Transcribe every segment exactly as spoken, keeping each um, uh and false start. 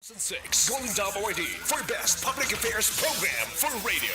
Six, Golden Dome Awardee for Best Public Affairs Program for Radio.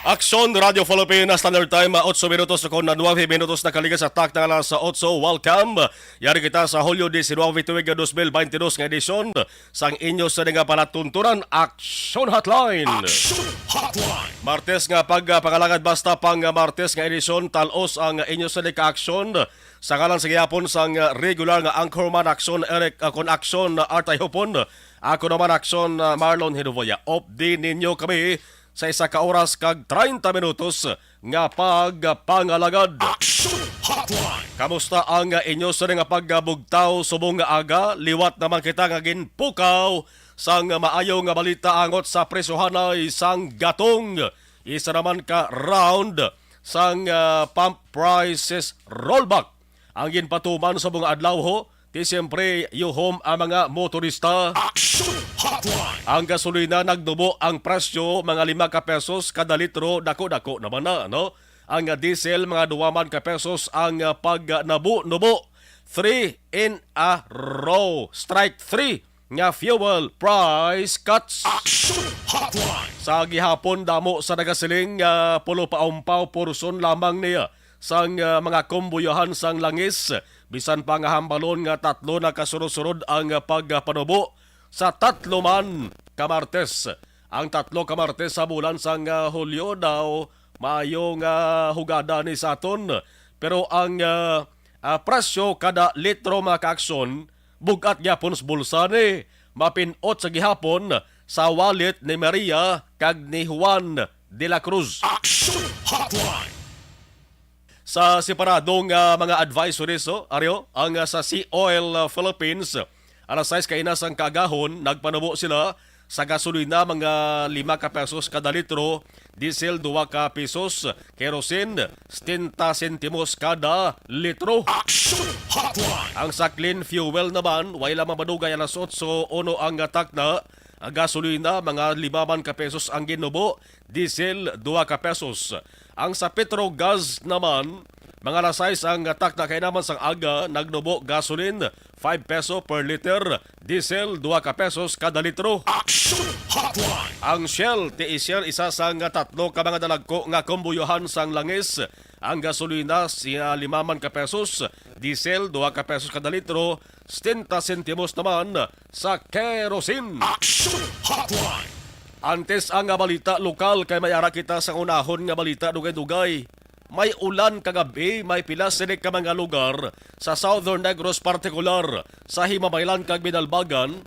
Aksyon, Radio Philippines, Standard Time, ah, otso minutos na kon na nuwebe minutos na kaligas sa takna nga alas otso. Welcome. Yari kita sa Hulyo diecinuebe, tuig nga dos mil baynte dos nga edisyon sang inyo sa nga palatuntunan, Aksyon Hotline. Action Hotline. Martes nga pagpangalagad, basta pang, ah, Martes nga edisyon, talos ang inyo sa ka aksyon. Sa ngalan sa gihapon sang, ah, regular nga anchorman, Aksyon Eric, ah, kon Aksyon, ah, Artay Hopon. Ako naman, Aksyon, ah, Marlon Hinuvoya. Updi ninyo kami sa isa ka oras kag treinta minutos nga pagpangalagad. Action Hotline. Kamusta ang, ah, inyo sa nga pagbugtaw subong nga aga? Liwat naman kita nga ginpukaw sang maayo nga balita angot sa presyohanay sang gatong. Isa naman ka round sang, ah, pump prices rollback ang ginpatuman sa mga adlaw, ho. Ti siyempre, yuhom ang mga motorista. Action Hotline. Ang gasolina nagnubo ang presyo, mga lima ka pesos kada litro, dako-dako naman na, no? Ang, ah, diesel, mga duwa man ka pesos ang, ah, pagnubo-nubo. Three in a row. Strike three nga fuel price cuts. Action Hotline. Sa gihapon, damo sa nagasiling nga pulo paumpaw porson lamang niya sang, ah, mga kumbuyahan sang langis, bisan pa nga hambalon nga tatlo na kasurod-surod ang, ah, pagpanubo sa tatlo man ka Martes. Ang tatlo ka Martes sa bulan sang, ah, Hulyo daw maayo nga hugada ni sa aton. Pero ang, ah, ah, presyo kada litro, mga kaaksyon, bug-at gyapon sa bulsa ni, mapin-ot sa gihapon sa wallet ni Maria kag ni Juan de la Cruz. Action Hotline. Sa separado nga mga advisories, oh, Aryo, ang, ah, sa Sea Oil, ah, Philippines, alas sais kaina sang kaagahon, nagpanubo sila sa gasolina, mga lima ka pesos kada litro, diesel, dua ka pesos, kerosene, setenta sentimos kada litro. Action Hotline. Ang sa Clean Fuel naman, way lamang madugay alas otso uno ang takna, ang gasolina, mga lima man ka pesos ang ginubo, diesel, dua ka pesos. Ang sa Petro Gas naman, mga alas sais ang takna kaina man sang aga, nagnubo gasoline, five peso per liter, diesel, dua ka pesos kada litro. Action Hotline. Ang Shell, ti Shell, isa sang tatlo ka mga dalagko nga kumbuyohan sang langis. Ang gasolina, siya lima man ka pesos, diesel, dua ka pesos kada litro, setenta sentimos naman sa kerosene. Action Hotline. Antes ang, ah, balita lokal, kay may ara kita sa unahon nga balita dugay-dugay. May ulan kagab-i, may pila sini ka mga lugar sa Southern Negros, partikular sa Himamaylan kag Binalbagan.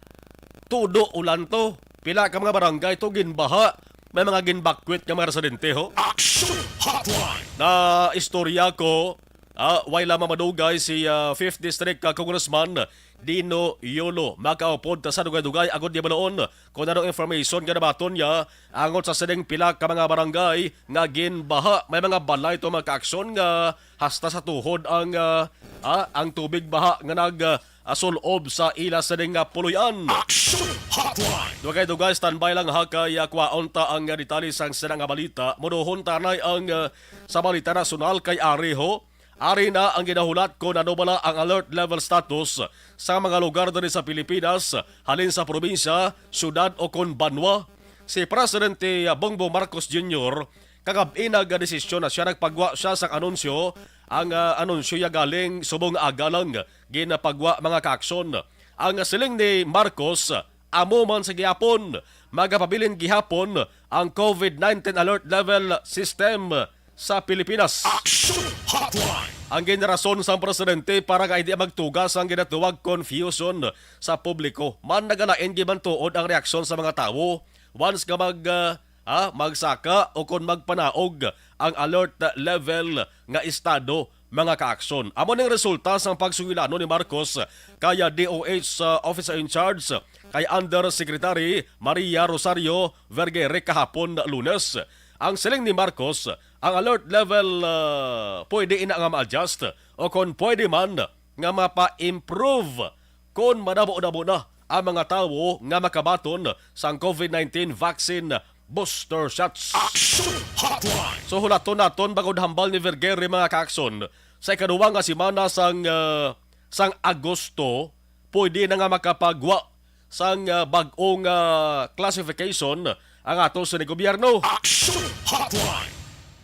Tudo ulan to. Pila ka mga barangay to ginbaha. May mga ginbakwit nga mga residente, ho. Action Hotline. Na istorya ko, ah, way lamang madugay si, ah, Fifth District, ah, Congressman Dino Yolo. Makaupod ta sa dugay-dugay agod di baloon kung anong information nga nabaton niya angot sa sining pila ka mga barangay nga ginbaha. May mga balay to, mga kaaksyon, nga hasta sa tuhod ang, ah, ah, ang tubig baha nga nag, ah, sul-ob sa ila sining nga puloy-an. Action Hotline. Dugay-dugay, standby lang ha, kay, ah, kwaon ta ang, ah, detalye sang sining nga balita. Muduhon ta anay ang, ah, sa balita nasyonal kay ari, ho. Ari na ang ginahulat kon ano bala ang alert level status sa mga lugar diri sa Pilipinas, halin sa probinsya, syudad o kon banwa. Si Presidente Bongbong Marcos Junior kagab-i nagdesisyon na siya, nagpagwa siya sang anunsyo. Ang, ah, anunsyo ya galing subong aga lang ginapagwa, mga kaaksyon. Ang siling ni Marcos, amo man sa gihapon, magapabilin gihapon ang COVID nineteen alert level system sa Pilipinas. Action Hotline. Ang ginrason sang presidente para nga hindi magtuga sang ginatawag confusion sa publiko. Man, nagalain gid man tuod ang reaksyon sa mga tawo once nga mag, ah, ah, magsaka o kon magpanaog ang alert level nga estado, mga kaaksyon. Amo ning resulta sang pagsungilanon ni Marcos kay, ah, D O H, ah, Officer in Charge, kay Undersecretary Maria Rosario Vergere kahapon, Lunes. Ang siling ni Marcos, ang alert level, ah, pwede ina nga ma-adjust o kon pwede man nga mapa-improve kon madamo-damo na ang mga tawo nga makabaton sang COVID nineteen vaccine booster shots. Action Hotline. So, hulaton naton bangod hambal ni Vergere, mga kaaksyon, sa ikaduwa nga semana sang, ah, sang Agosto, pwede na nga makapagwa sang, ah, bag-ong, ah, classification ang ato sa gobyerno. Action Hotline!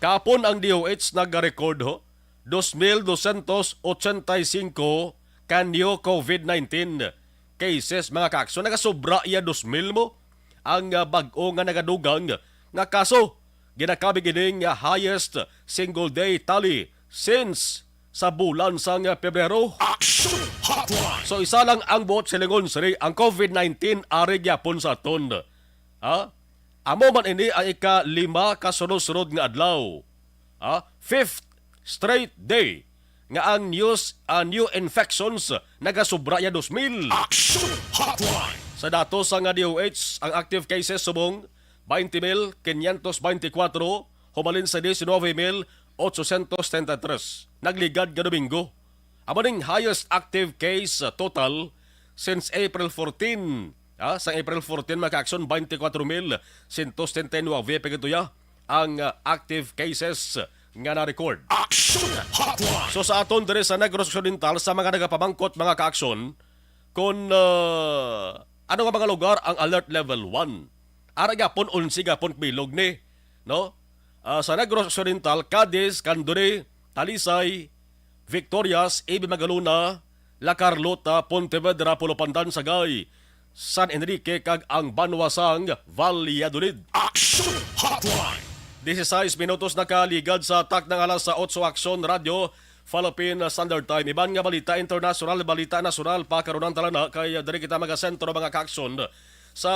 Kapon ang D O H nag-record, ho, dos mil dosyentos ochenta y cinco ka new COVID nineteen cases, mga kaakson. Nagasobra iya dos mil mo ang, ah, bag-o nga nagadugang nga kaso. Ginakabig ini nga highest single day tally since sa bulan sang Pebrero. Action Hotline! So, isa lang ang buot silingon, sini, ang COVID nineteen ari gyapon sa aton. Ha? Amo man ini ang ika-lima ka sunod-sunod nga adlaw. Ha? Fifth straight day nga ang news, ah, new infections nagasubra ya dos mil. Action Hotline! Sa datos sang D O H, ang active cases subong twenty mil quinientos veinticuatro, humalin sa diecinueve mil ochocientos treinta y tres. Nagligad nga Domingo. Amo ning highest active case, uh, total since April fourteen. Ah, sa April fourteen, mga kaakson, twenty-four mil ciento setenta y nueve pa gid tuya ang, uh, active cases nga na-record. Action Hotline! So, sa aton diri sa Negros Occidental, sa mga nagapamangkot, mga kaakson, kung, uh, ano nga mga lugar ang alert level one, ara gapon, onse gapon bilog ni, no? Ah, sa Negros Occidental, Cadiz, Condoni, Talisay, Victorias, Ibi Magalona, La Carlota, Pontevedra, Pulo Pandan, Sagay, San Enrique, kag ang banwa sang Valladolid. Action Hotline! Dieciséis minutos nakaligad sa takna nga alas otso. Action Radio Philippine Standard Time. Iban nga balita internasyonal, balita nasyonal, pakarunan tala na kay, ah, diri kita magasentro, mga kaakson, sa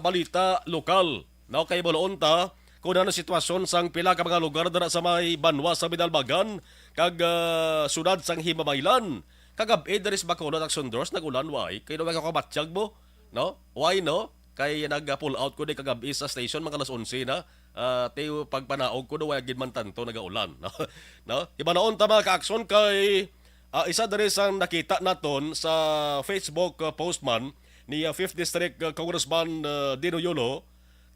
balita lokal. No, kay buloon ta kung ano sitwasyon sang pila ka mga lugar dira sa may banwa sa Binalbagan kag, ah, siyudad sang Himamaylan. Kagab-i diri sa Bacolod, Action Dors, nag-ulan, way? Kay daw kabatyag mo, no? Way, no? Kay nag-pull out ko di kagab-i sa station, mga alas onse na. Ah, ti pagpanaog ko, daw way gid man tanto nagaulan, no? No? Hibanaon ta, mga kaakson, kay, ah, isa diri sang nakita naton sa Facebook, ah, post man ni, ah, Fifth District, ah, Congressman, ah, Dino Yolo,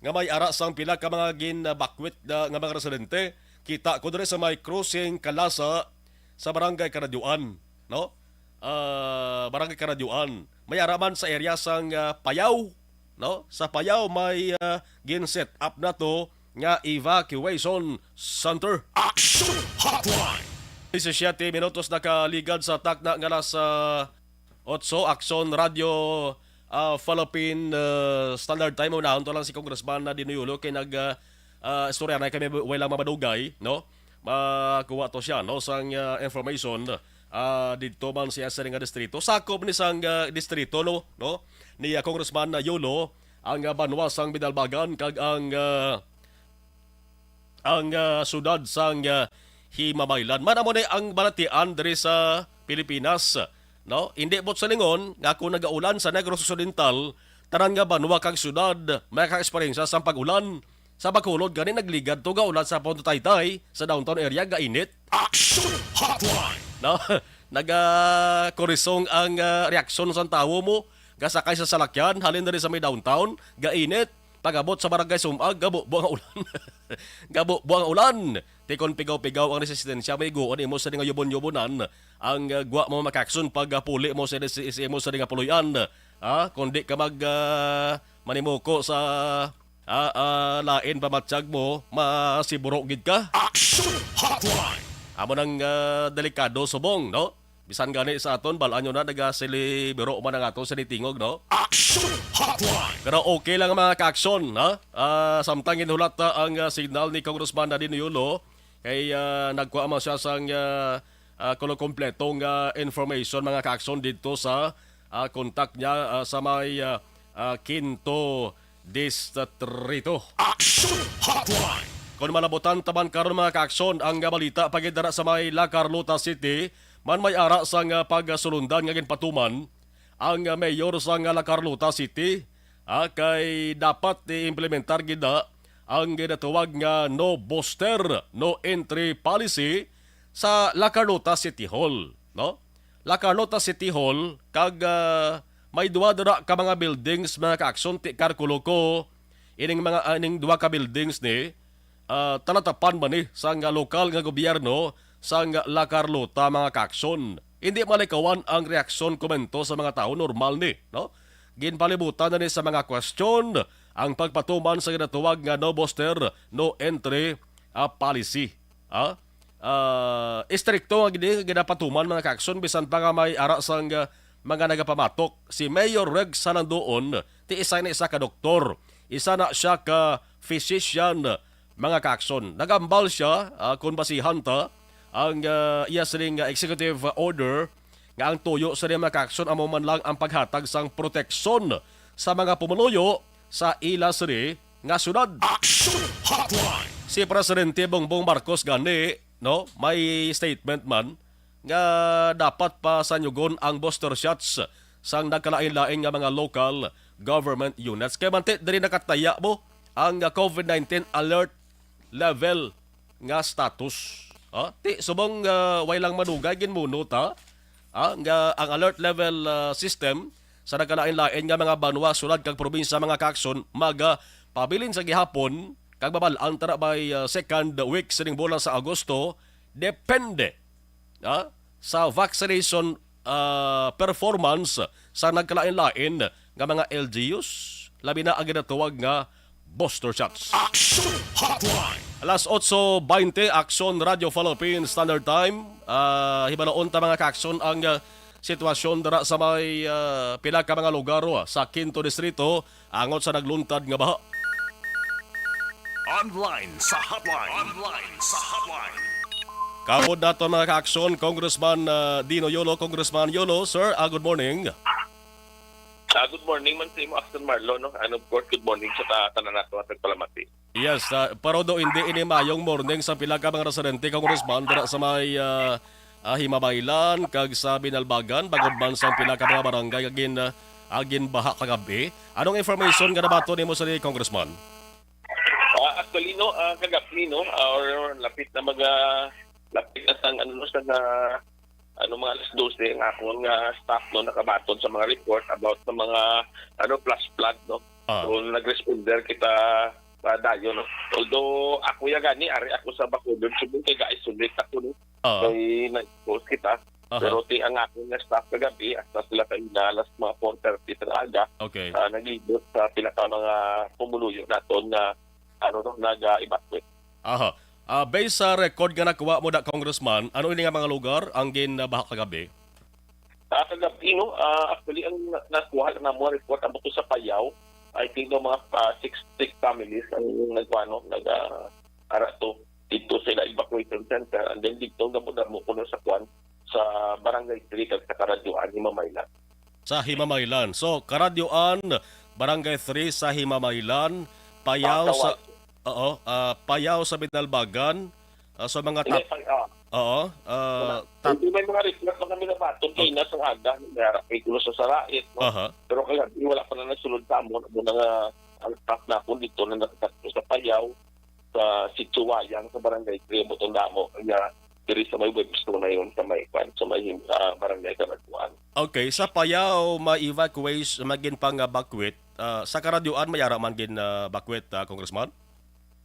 nga may ara sang pila ka mga ginbakwit na nga mga residente. Kita ko diri sa may crossing Kalasa sa Barangay Karadyoan, no? Ah, Barangay Karadyoan. May ara man sa area sang, ah, Payaw, no? Sa Payaw may, ah, gin-set up na to nga evacuation center. Action Hotline! Disisiete minutos nakaligad sa takna nga alas otso. Action Radio, ah, Philippine, ah, Standard Time. Unahon to lang si Congressman na Dino Yolo kay nag, ah, ah, istorya na kami, way lang mamadugay, no? Makuha to siya, no, sang, ah, information, ah, didto man siya sa nga distrito. Sakop ni sang, ah, distrito, no, no, ni, ah, Congressman na Yolo, ang, ah, banwa sang Binalbagan kag ang, ah, ang, ah, siyudad sang, ah, Himamaylan. Man, amo ni ang balatian diri sa Pilipinas, no? Hindi buot silingon nga kung nagaulan sa Negros Occidental, tanan nga banwa kag siyudad may ka-eksperyensya sang pag-ulan. Sa Bacolod gani nagligad to, gaulan sa Punto Taytay, sa downtown area gainit. Action Hotline! No? Nagakurisong ang, ah, reaksyon sang tawo mo, gasakay sa salakyan halin diri sa may downtown, gainit. Pag-abot sa barangay Sumag, gabubo ang ulan. Gabubo ang ulan. Ti kon pigaw-pigaw ang resistensya, may guon imo sa nga yubon-yubonan ang, ah, gwa mo, mga kaakson, pag, ah, puli mo sa, sa, sa imo sa nga puloy-an. Ah, kung di ka mag, ah, manimuko sa, ah, ah, lain pamatyag mo, masiburo gid ka. Action Hotline! Amo nang, ah, delikado subong, no? Bisan gani sa aton, bal-an nyo na, nagasilibiro man ang aton sinitingog, no? Action Hotline! Pero okay lang, mga ka-action, ha? Ah, samtang ginhulat na ang, ah, signal ni Congressman Nadine Yolo, kay, ah, nagkuha man siya sang, ah, ah, kuno kompletong, ah, information, mga ka-action, didto sa, ah, contact niya, ah, sa may, ah, ah, Quinto Distrito. Action Hotline! Kon malabutan ta man karon, mga ka-action, ang, ah, balita pa gid dira sa may La Carlota City, man may ara sang, ah, pagsulundan nga ginpatuman ang, ah, mayor sang, ah, La Carlota City, ah, kay dapat i-implementar gid na ang ginatawag nga no booster, no entry policy sa La Carlota City Hall, no? La Carlota City Hall, kag, ah, may duha dira ka mga buildings, mga ka-action, ti kalkulo ko, ining mga, ah, ining duha ka buildings ni, ah, talatapan ba ni sang lokal nga gobyerno sang La Carlota, mga ka-action? Hindi malikawan ang reaksyon, komento sa mga tawo, normal ni, no? Ginpalibutan na ni sa mga kwestyon ang pagpatuman sa ginatawag nga no booster, no entry, ah, policy. Ah, ah, istrikto nga gini nga ginapatuman, mga kaakson, bisan pa nga may ara sang, ah, mga nagapamatok. Si Mayor Reg Salandoon, ti isa ni isa ka doktor. Isa na siya ka physician, mga kaakson. Nagambal siya, ah, kung basihan ta ang, ah, iya sining, ah, executive order nga ang tuyo sa mga kaakson amo man lang ang paghatag sang proteksyon sa mga pumuluyo sa ila sini nga syudad. Action Hotline! Si Presidente Bongbong Marcos gani, no, may statement man nga dapat pa sanyugon ang booster shots sang nagkalain-lain nga mga local government units. Kay manti diri nakataya mo ang COVID nineteen alert level nga status. Ah, ti subong, ah, way lang madugay ginmunot, ha? Ah, nga ang alert level, ah, system sa nagkalain-lain nga mga banwa, syudad kag probinsya, mga kaakson, maga pabilin sa gihapon kag mabal-an tara by, ah, second week sining bulan sa Agosto, depende, ah, sa vaccination, ah, performance sa nagkalain-lain nga mga L G Us, labi na ang ginatawag nga booster shots. Action Hotline! Alas otso baynte, Action Radio Philippines Standard Time. Ah, hibaloon ta, mga kaakson, ang, ah, sitwasyon dira sa may, ah, pila ka mga lugar, ah, sa Quinto Distrito angot sa nagluntad nga baha. Online sa hotline. Online sa hotline. Kaupod naton, mga kaakson, Congressman, ah, Dino Yolo. Congressman Yolo, sir, ah, good morning. Ah, good morning man sa imo, Aston Marlo, no? And of course, good morning sa ta-, tanan nato at nagpalamati. Yes, ah, pero do hindi ini mayong morning sa pila ka mga residente, Congressman, dira sa may, ah, ah, Himamaylan kag sa Binalbagan, bangod man sa pila ka mga barangay nga gin, ah, ah, ginbaha kagabi. Anong information nga nabaton nimo sa ni, Congressman? Ah, actually, no, ah, kagabi, no, ah, or lapit na mag, ah, lapit na sang, ano, no, sa, ah, ano, mga alas dose, ang akon nga staff, no, nakabaton sa mga report about sa mga, ano, flash flood, no. Ah. So, nag-responder kita, ah, dayon, no. Although, ako ya gani, ari ako sa Bacolod, subong kay ga-isolate ako, no. Ah. Kay na-expose kita. Aha. Pero ti ang akon nga staff kagabi, hasta sila kaina alas mga four thirty sa aga, Okay. ah, naglibot sa pila ka mga pumuluyo naton nga, ano, no, nag-evacuate. Aha. Ah, based sa record nga nakuha mo da, Congressman, ano ini nga mga lugar ang ginbaha kagabi? Ah, kagabi, no, ah, actually, ang na-, nakuha lang namo report about sa Payao, I think, no, mga, ah, six, six families ang nagkuano, nag, ah, ara to dito sa ila evacuation center, and then dito damo-damo kuno sa kuan, sa Barangay three kag sa Karadyoan, Himamaylan. Sa Himamaylan. So, Karadyoan, Barangay three sa Himamaylan, Payao Ah, sa, Tawag. oo, ah, Payao sa Binalbagan, ah, so mga Hindi, tap-, pag, ah, oo, ah, tap- hindi, may mga report na kami nabaton Ah. kaina sa aga, may ara kay kuno sa Sarait, no? Aha. Pero kagabi, wala pa na nagsulod sa amon, amo na nga ang staff na ako dito na nakatakbo sa Payao, sa Sitio Wayang, sa Barangay three, butong damo, nga diri sa may webstone na yun, sa may, kwan, sa may, ah, Barangay Karadyoan. Okay, sa Payao, may evacuation, may ginpang-evacuate. Ah, sa Karadyoan, may ara man gin, ah, evacuate, ah, Congressman?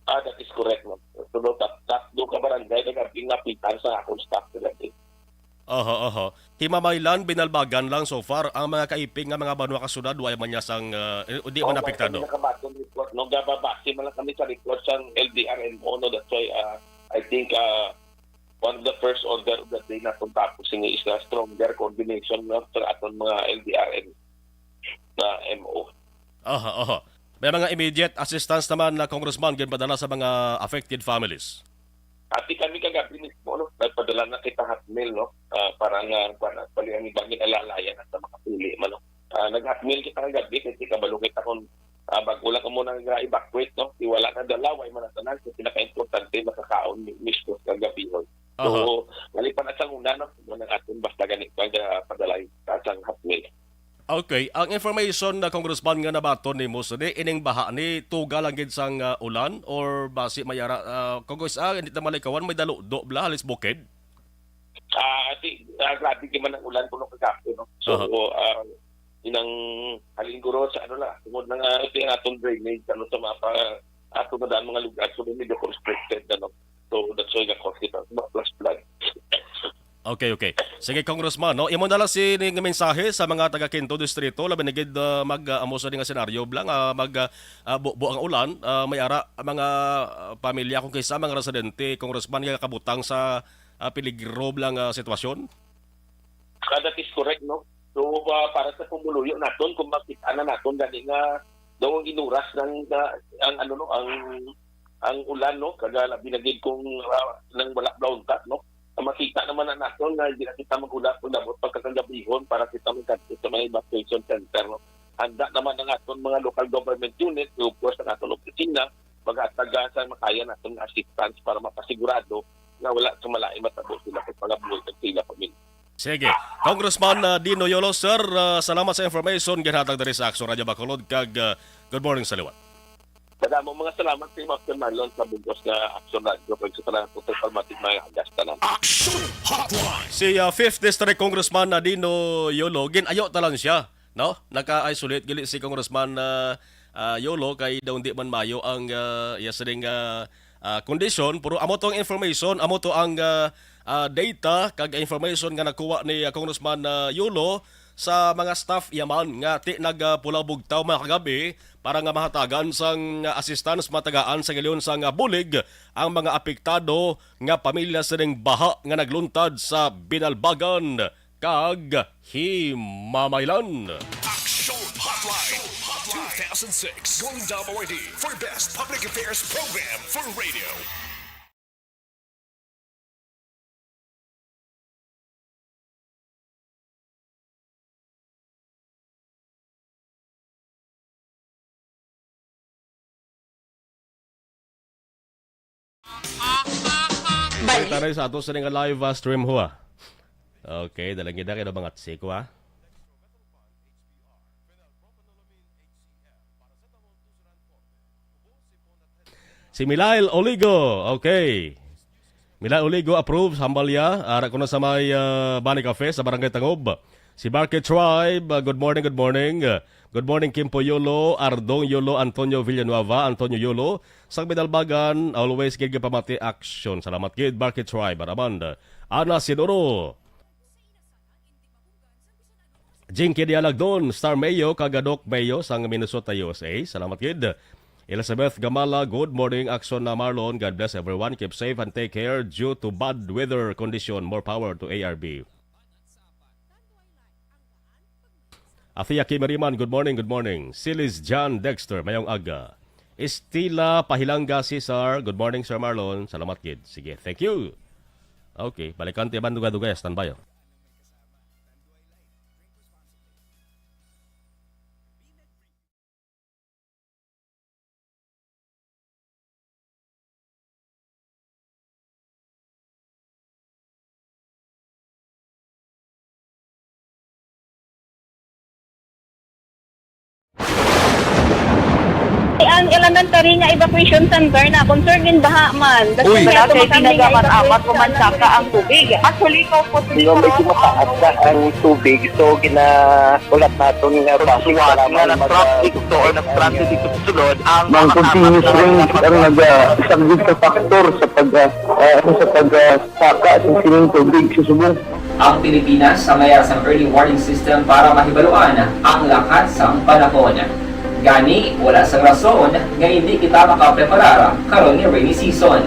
Ah, that is correct, no. So, no, tat-, tatlo ka barangay, nagabing napitan sa akong staff kagabi. Oho, oho. Himamaylan, Binalbagan lang so far. Ang mga kaipig nga mga banwa kag syudad, wala man niya sang, ah, eh, di man Opo, apektado. Kami nakabaton report, no? Gababase man lang kami sa report sang L D R M O, no? That's why, ah, I think, ah, one of the first order of the day naton tapos ini is a stronger coordination, no, sa aton mga L D R M na M O. Aha, aha. May mga immediate assistance naman na, Congressman, ginpadala sa mga affected families? Ati kami kagabi mismo, no? Nagpadala na kita hotmail, no? Ah, para nga, kuwan, actually, ang iba ginalalayan at sa mga pili man, no? Ah, nag-hotmail kita kagabi kasi kabalo kita kung, ah, bago lang kamo nag-evacuate, no? Di wala na dala, way man na tanan. So, pinaka-importante, makakaon mi-, mismo kagabi, no? So, Aha. maliban na sa una, no? Mo nang aton basta gani, pag, ah, padala, ah, sang hotmail. Okay, ang information na, Congressman, nga nabaton nimo, sini ining baha ni tuga lang gid sang, ah, ulan or basi may ara, ah, kung guys, ah, hindi ta malikawan, may daludo bla, halis bukid? Ah, ti, ah, grabe gid man ang ulan kuno kagahapon, no? So, Aha. ah, inang halin guro sa ano na, tungod na nga ito yung atong drainage, ano, sa mga pa, ato na daan mga lugar, so medyo constricted, ano. So, that's why nag-cause kita, mga flash flood. Okay, okay. Sige, Congressman, no? Imo na lang sini nga mensahe sa mga taga Quinto Distrito, labi na gid, ah, mag, ah, amo sa nga senaryo, bala nga mag, ah, ah, bubo ang ulan, ah, may ara mga, ah, pamilya, kung kisa mga residente, Congressman, nga kabutang sa, ah, peligro bala nga sitwasyon? Ah, that is correct, no? So, ah, para sa pumuluyo naton, kung makita na naton gani nga daw ang inuras ng, ah, ang, ano, no, ang, ang ulan, no, kag labi na gid kung, ah, nang wala blauntat, no, ang makita naman na naton nga hindi na kita mag-ula kung labot pagkakagabihon para kita magkadto sa mga evacuation center, no. Handa naman ang aton mga local government unit, of course, ang aton opisina, magataga sa makaya naton nga assistance para mapasigurado nga wala sa malain matabo sila kag pangabuhi kag sila pamilya. Sige. Congressman, ah, Dino Yolo, sir, ah, salamat sa information ginhatag diri sa Action Radio Bacolod, kag, ah, good morning sa liwat. Madamo mga salamat sa imo, Sir Marlon, sa bugos nga Action Radio, kag sa tanan sa Palmatic mga agas tanan. Action Hotline! Si, ah, Fifth District Congressman, ah, Dino Yolo, gin-ayo ta lang siya, no? Naka-isolate gali si Congressman, ah, ah, Yolo, kay daw hindi man mayo ang, ah, iya sining, ah, ah, kondisyon, pero amo to ang information, amo to ang, ah, ah, data kag information nga nakuha ni, ah, Congressman, ah, Yolo sa mga staff iya man nga ti nagapula bugtaw mga kagabi para nga mahatagan sang, ah, assistance matagaan sa gilion sang, ah, bulig ang mga apektado nga pamilya sining baha nga nagluntad sa Binalbagan kag Himamaylan. Action Hotline two thousand six, Golden Double Awardee for Best Public Affairs Program for Radio. Balik. Tayo sa ato sa nga live, ah, stream ho, ah. Okay, dalang gid kay mga tsiko, ah. Si Milail Oligo. Okay. Milail Oligo approves, hambal ya. Ara ko na sa may, ah, Bani Cafe sa Barangay Tangob. Si Barkey Tribe, ah, good morning, good morning. Good morning, Kimpo Yolo, Ardong Yolo, Antonio Villanueva, Antonio Yolo. Sa Bidalbagan, always gid pamati action. Salamat gid, Barkey Tribe, Aramanda. Ana Sinuro. Jinky Dialagdon, Star Mayo, kag Doc Mayo sang Minnesota, U S A. Salamat gid. Elizabeth Gamala, good morning, Action na Marlon. God bless everyone. Keep safe and take care due to bad weather condition. More power to A R B. Athea Kim Riman, good morning, good morning. Silis John Dexter, mayong aga. Estila Pahilanga Cesar, good morning, Sir Marlon. Salamat gid. Sige, thank you. Okay, balikan ti man dugay-dugay, standby, oh. Ang elementary nga evacuation center na concern in baha man. Uy. Wala kay ginagamat-amat ko man saka ang tubig. Actually, ko po. Medyo mataas na ang tubig, so gina- Ulat naton nga base sa lamang na mag-, traffic to or na-stranded dito sa sulod ang mga continuous rain ang nagasaglit sa faktor sa pag, ah, ah, sa pag, ah, saka sa sining tubig sa subong. Ang Pilipinas sa mayar sang early warning system para mahibaluan ang lakat sang panahon. Gani, wala sang rason nga hindi kita makapreparar karon nga rainy season.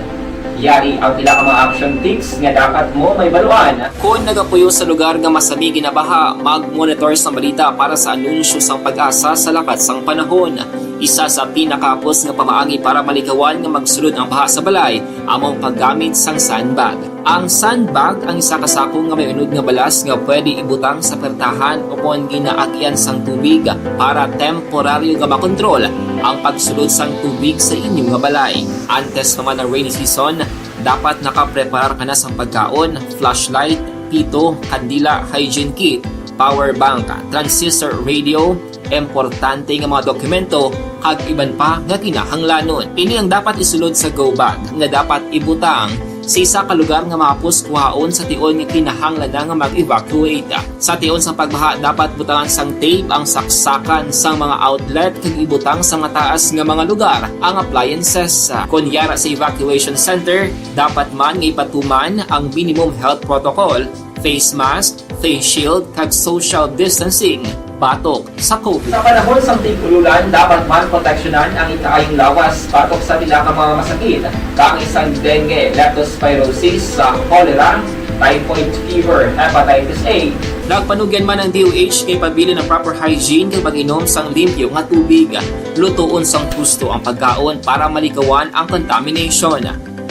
Yari ang pila ka mga action tips nga dapat mo mahibaluan. Kon nagapuyo sa lugar nga masami ginabaha, mag-monitor sang balita para sa anunsyo sang PAGASA sa lakat sang panahon. Isa sa pinakahapos nga pamaagi para malikawan nga magsulod ang baha sa balay amo ang paggamit sang sandbag. Ang sandbag ang isa ka sako nga may unod nga balas nga pwede ibutang sa pertahan o kon ginaagian sang tubig para temporaryo nga makontrol ang pagsulod sang tubig sa inyo nga balay. Antes pa man ang rainy season, dapat nakapreparar ka na sang pagkaon, flashlight, pito, kandila, hygiene kit, power bank, transistor radio, importante nga mga dokumento, kag iban pa nga kinahanglanon. Ini ang dapat isulod sa go bag nga dapat ibutang sa isa ka lugar nga mahapos kuhaon sa tion nga kinahanglan na nga mag-evacuate. Sa tion sang pagbaha, dapat butangan sang tape ang saksakan sang mga outlet kag ibutang sa mataas nga mga lugar ang appliances. Kon yara sa evacuation center, dapat man nga ipatuman ang minimum health protocol face mask, face shield, kag social distancing batok sa COVID. Sa panahon sang tig-ululan, dapat man proteksyonan ang ikaayong lawas batok sa pila ka mga masakit, kaangay sang dengue, leptospirosis, sa cholera, typhoid fever, hepatitis A. Nagpanugyan man ang D O H kay pabilin ang proper hygiene kag pag-inom sang limpyo nga tubig. Lutoon sang husto ang pagkaon para malikawan ang contamination.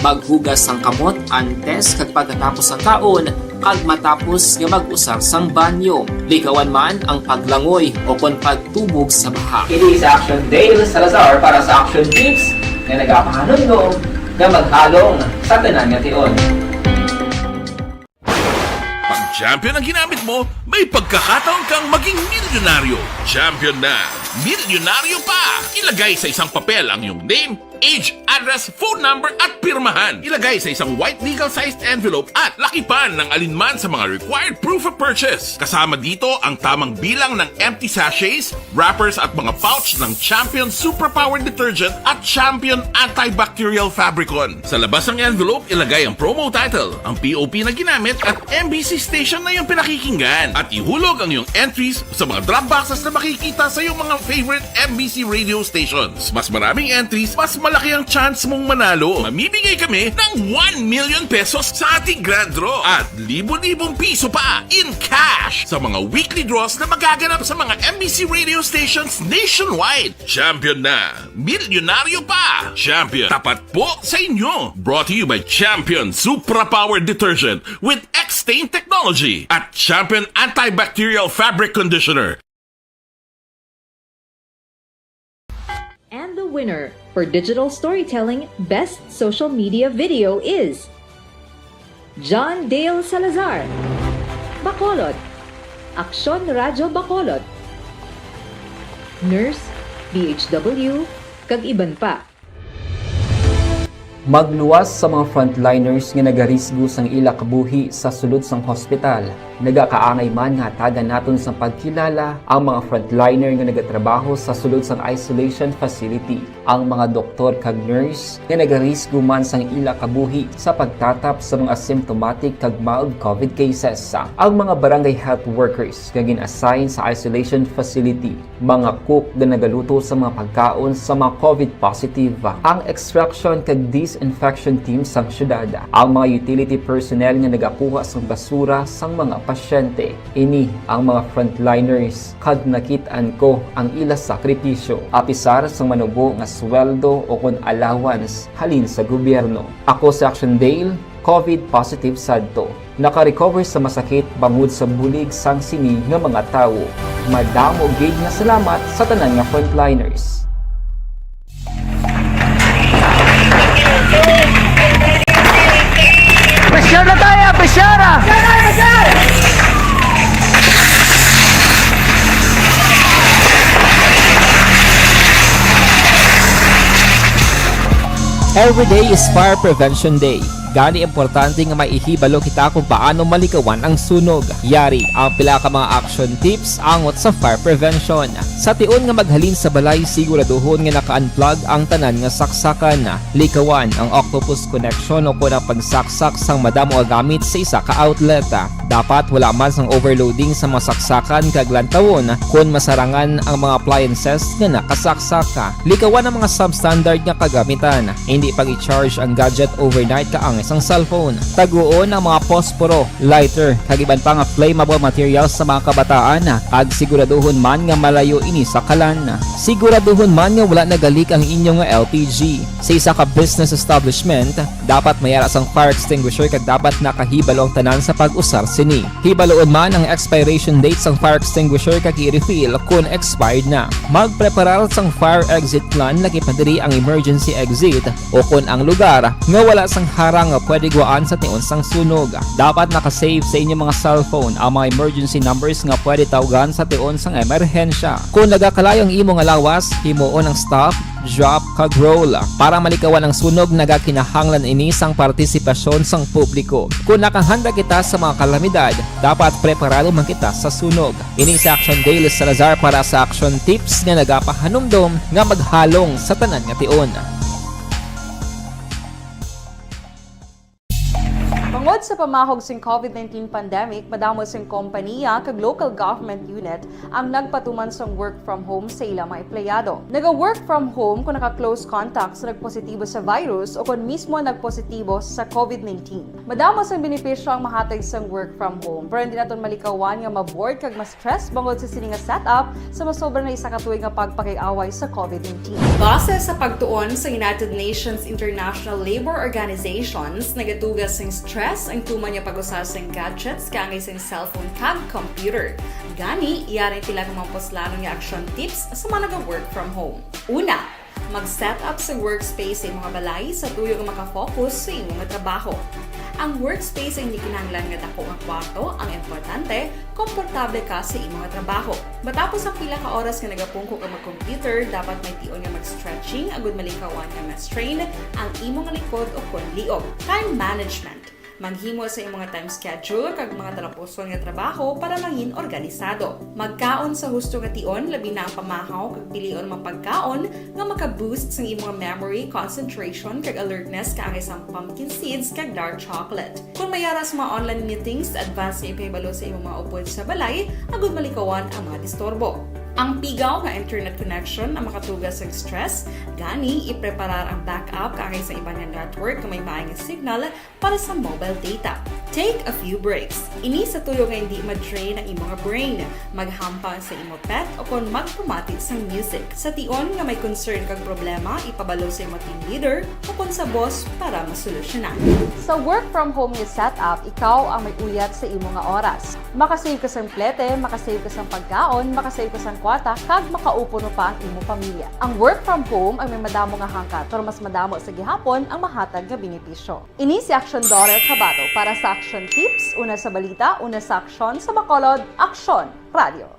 Maghugas sang kamot antes kag pagkatapos sang kaon, kag matapos nga mag-usar sang banyo. Likawan man ang paglangoy o kon pagtubog sa baha. Ini si Action Dale Salazar para sa Action Tips nga nagapahanumdom nga maghalong sa tanan nga tion. Pag champion ang ginamit mo, may pagkakataon kang maging milyonaryo. Champion na! Milyonaryo pa! Ilagay sa isang papel ang iyong name, age, address, phone number at pirmahan. Ilagay sa isang white legal-sized envelope at lakipan ng alinman sa mga required proof of purchase. Kasama dito ang tamang bilang ng empty sachets, wrappers at mga pouch ng Champion Suprapower Detergent at Champion Antibacterial Fabricon. Sa labas ng envelope, ilagay ang promo title, ang P O P na ginamit at M B C station na iyong pinakikinggan. At ihulog ang iyong entries sa mga drop boxes na makikita sa iyong mga favorite M B C radio stations. Mas maraming entries, mas malaki ang chance mong manalo. Mamimigay kami ng one million pesos sa ating grand draw at libo-libong piso pa in cash sa mga weekly draws na magaganap sa mga M B C radio stations nationwide. Champion na! Milyonaryo pa! Champion, tapat po sa inyo! Brought to you by Champion Supra Power Detergent with X-Stain Technology at Champion Antibacterial Fabric Conditioner. And the winner for Digital Storytelling Best Social Media Video is John Dale Salazar, Bacolod, Aksyon Radyo Bacolod, Nurse, D H W, kag iban pa. Magluwas sa mga frontliners nga nagarisgo sang ila kabuhi sa sulod sang hospital. Nagakaangay man nga hatagan naton sang pagkilala ang mga frontliner nga nagatrabaho sa sulod sang isolation facility, ang mga doktor kag nurse nga nagarisgo man sang ila kabuhi sa pagtatap sa mga asymptomatic kag mild COVID cases, ang mga barangay health workers nga gin-assign sa isolation facility, mga cook nga nagaluto sa mga pagkaon sa mga COVID positive, ang extraction kag disinfection team sang syudad, ang mga utility personnel nga nagakuha sang basura sang mga pasyente. Ini ang mga frontliners, kag nakit-an ko ang ila sakripisyo, apisar sang manubo nga sweldo o kon allowance halin sa gobyerno. Ako si Action Dale, COVID positive sadto. Naka-recover sa masakit bangod sa bulig sang sini nga mga tawo. Madamo gid nga salamat sa tanan nga frontliners. Pressure na tayo! Pressure na! Every day is Fire Prevention Day. Gani, importante nga may ihibalo kita kung paano malikawan ang sunog. Yari ang pila ka mga action tips angot sa fire prevention. Sa tion nga maghalin sa balay, siguraduhon nga naka-unplug ang tanan nga saksakan. Likawan ang octopus connection o kon ang pagsaksak sang madamo nga gamit sa isa ka outlet. Dapat wala man sang overloading sa mga saksakan kag lantawon kon masarangan ang mga appliances nga nakasaksak. Likawan ang mga substandard nga kagamitan. Indi pag-i-charge ang gadget overnight kaangay sang cellphone. Taguon ang mga posporo, lighter, kag iban pa nga flammable materials sa mga kabataan, kag siguraduhon man nga malayo ini sa kalan. Siguraduhon man nga wala nagalik ang inyo nga L P G. Sa isa ka business establishment, dapat may ara sang fire extinguisher kag dapat nakahibalo ang tanan sa pag-usar sini. Hibaluon man ang expiration date sang fire extinguisher kag i-refill kon expired na. Magpreparar sang fire exit plan, lakip na diri ang emergency exit o kon ang lugar nga wala sang harang nga pwede guwaan sa tion sang sunog. Dapat naka-save sa inyo mga cellphone ang mga emergency numbers nga pwede tawgan sa tion sang emerhensya. Kon nagakalayo ang imo nga lawas, himuon ang stop, drop, kag roll. Para malikawan ang sunog, nagakinahanglan ini sang partisipasyon sang publiko. Kon nakahanda kita sa mga kalamidad, dapat preparado man kita sa sunog. Ini si Action Dale Salazar para sa Action Tips nga nagapahanumdom nga maghalong sa tanan nga tion. Tungod sa pamahog sing COVID nineteen pandemic, madamo sing kompaniya kag local government unit ang nagpatuman sang work from home sa ila mga empleyado. Naga-work from home kung naka-close contact sa nagpositibo sa virus o kon mismo nagpositibo sa COVID nineteen. Madamo sang benepisyo ang mahatag sang work from home, pero hindi naton malikawan nga ma-bored kag ma-stress bangod sa sini nga setup sa masobra na isa ka tuig nga pagpakig-away sa COVID nineteen. Base sa pagtuon sa United Nations International Labour Organizations, nagatuga sing stress ang tuman nga pag-usa sing gadgets kaangay sing cellphone kag computer. Gani, yari sila nga mga puslanon nga action tips sa mga naga-work from home. Una, mag-set up sa workspace sa imong balay sa tuyo nga makafocus sa imong trabaho. Ang workspace ay hindi kinahanglan nga dako nga kwarto, ang importante, komportable ka sa imong trabaho. Matapos ang pila ka oras nga nagapungko ka mag-computer, dapat may tion nga mag-stretching agud malikawan nga ma-strain ang imong likod o kon liog. Time management. Maghimo sa imong time schedule kag mga talapuson nga trabaho para mangin organisado. Magkaon sa husto nga tion, labi na ang pamahaw kag pilion mga pagkaon nga maka-boost sang imong memory, concentration, kag alertness kaangay sang pumpkin seeds kag dark chocolate. Kung may ara sa mga online meetings, advance nga ipahibalo sa imong mga upod sa balay agud malikawan ang mga disturbo. Ang pigaw nga internet connection ang makatuga sa stress, gani ipreparar ang backup kaangay sa iban nga network nga may maay nga signal para sa mobile data. Take a few breaks. Ini sa tuyo nga hindi ma-drain ang imo nga brain. Maghampang sa imo pet o kon magpamati sang music. Sa tion nga may concern kag problema, ipabalo sa imo team leader o kon sa boss para masolusyonan. Sa work from home nga setup, ikaw ang may uyat sa imo nga oras. Makasave ka sang plete, makasave ka sang pagkaon, makasave ka sang kwarta, kag makaupo pa ang imo pamilya. Ang work from home ang may madamo nga hangkat, pero mas madamo sa gihapon ang mahatag nga benepisyo. Ini si Action Daughter Kabato para sa Action Tips, una sa balita, una sa aksyon, sa Bacolod, Aksyon Radio.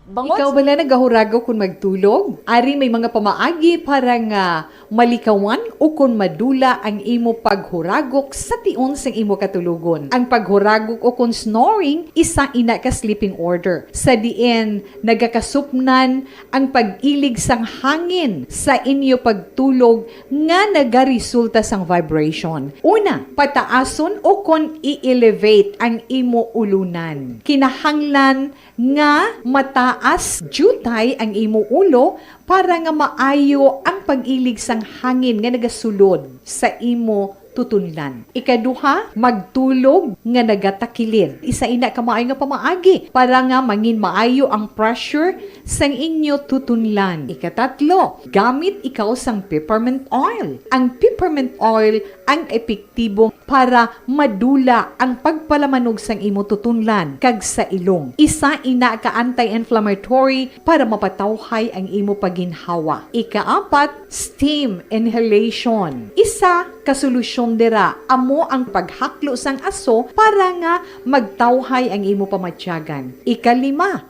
Bangod Ikaw sa bala nagahuragok kon magtulog? Ari may mga pamaagi para nga malikawan o kon madula ang imo paghuragok sa tion sang imo katulogon. Ang paghuragok o kon snoring, isa ina ka sleeping order, sa diin nagakasupnan ang pag-ilig sang hangin sa inyo pagtulog nga nagaresulta sang vibration. Una, pataason o kon i-elevate ang imo ulunan. Kinahanglan nga mataas diutay ang imo ulo para nga maayo ang pag-ilig sang hangin nga nagasulod sa imo tutunlan. Ikaduha, magtulog nga nagatakilid. Isa ina ka maayo nga pamaagi para nga mangin maayo ang pressure sang inyo tutunlan. Ikatatlo, gamit ikaw sang peppermint oil. Ang peppermint oil ang epektibo para madula ang pagpalamanog sang imo tutunlan kag sa ilong. Isa ina ka anti-inflammatory para mapatawhay ang imo pagginhawa. Ikaapat, steam inhalation. Isa ka solusyon dira amo ang paghaklo sang aso para nga magtawhay ang imo pamatyagan. Ikalima,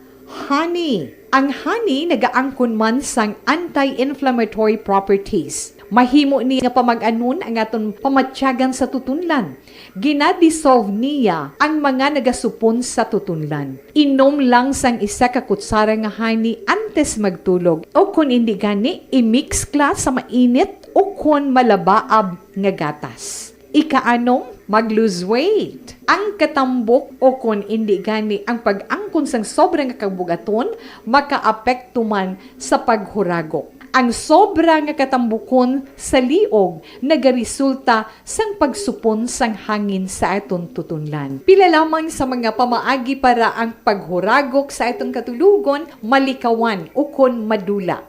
honey. Ang honey nagaangkon man sang anti-inflammatory properties. Mahimo ni nga pamag-anon ang aton pamatyagan sa tutunlan. Gina-dissolve niya ang mga nagasupon sa tutunlan. Inom lang sang isa ka kutsara nga honey antes magtulog, o kon indi gani, i-mix ka sa mainit o kon malabaab nga gatas. Ikaanom, mag-lose weight. Ang katambok o kon indi gani ang pag-angkon sang sobra nga kabug-aton makaapekto man sa paghuragok. Ang sobra nga katambukon sa liog nagaresulta sang pagsupon sang hangin sa aton tutunlan. Pila lamang sa mga pamaagi para ang paghuragok sa aton katulogon malikawan ukon madula.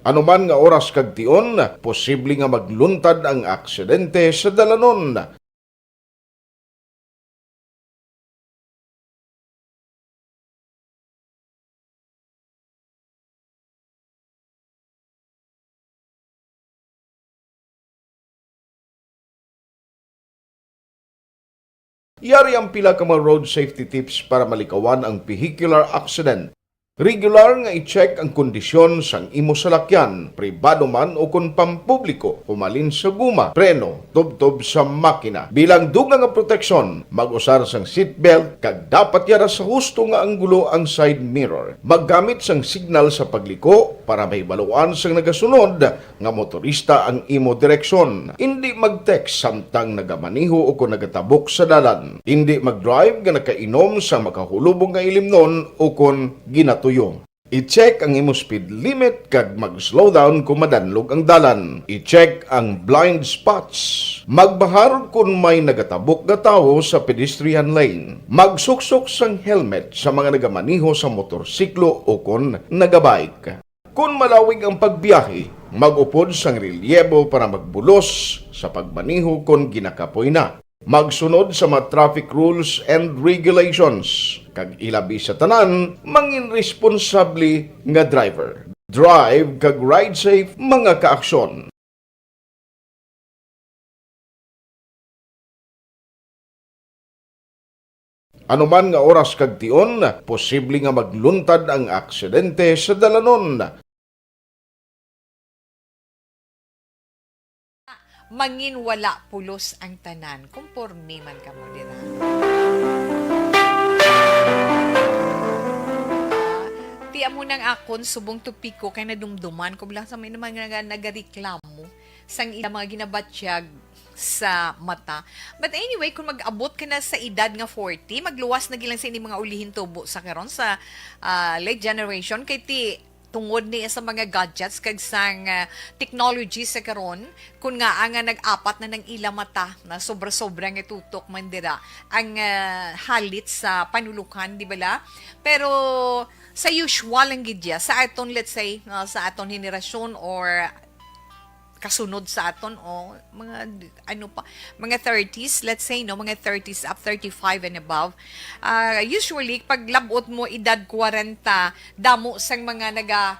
Ano man nga oras kag tion, posible nga magluntad ang aksidente sa dalanon. Yari ang pila ka mga road safety tips para malikawan ang vehicular accident. Regular nga i-check ang kondisyon sang imo salakyan, pribado man o kon pampubliko, humalin sa guma, preno, tubtob sa makina. Bilang dugang nga proteksyon, mag-usar sang seatbelt kag dapat yara sa husto nga anggulo ang side mirror. Maggamit sang signal sa pagliko Para mahibaluan sang nagasunod nga motorista ang imo direksyon. Indi mag-text samtang nagamaneho o kon nagatabok sa dalan. Indi mag-drive nga nakainom sa makahulubong nga ilimnon o kon ginatuyo. I-check ang imo speed limit kag mag-slow down kung madanlog ang dalan. I-check ang blind spots. Magbahar kon may nagatabok nga tawo sa pedestrian lane. Magsuksok sang helmet sa mga nagamaneho sa motorsiklo o kon nagabike. Kon malawig ang pagbiyahe, mag-upod sang relyebo para magbulos sa pagmaneho kon ginakapoy na. Magsunod sa mga traffic rules and regulations, kag ilabi sa tanan, mangin responsable nga driver. Drive kag ride safe, mga kaaksyon. Ano man nga oras kag tion, posible nga magluntad ang aksidente sa dalanon. Mangin wala pulos ang tanan. Komporme man kamo dira. Ah, ti amo nang akon subong topiko kay nadumduman ko lang sa may mga naga-, nagareklamo sang ila mga ginabatyag sa mata. But anyway, kung mag-abot ka na sa edad nga forty, magluwas na gilang sa ining mga ulihin tubo sa karon sa, ah, late generation kay ti tungod ni sa mga gadgets kag sang, ah, technology sa karon, kun nga nga nag-apat na nang ila mata na sobra-sobra nga tutok man dira ang, ah, halit sa panulukan, di bala? Pero sa usual lang gid ya, sa aton, let's say, ah, sa aton henerasyon or kasunod sa aton, o mga d-, ano pa, mga thirties, let's say, no, mga thirties up, thirty-five and above. Ah, usually, pag labot mo edad kwarenta, damo sang mga naga-,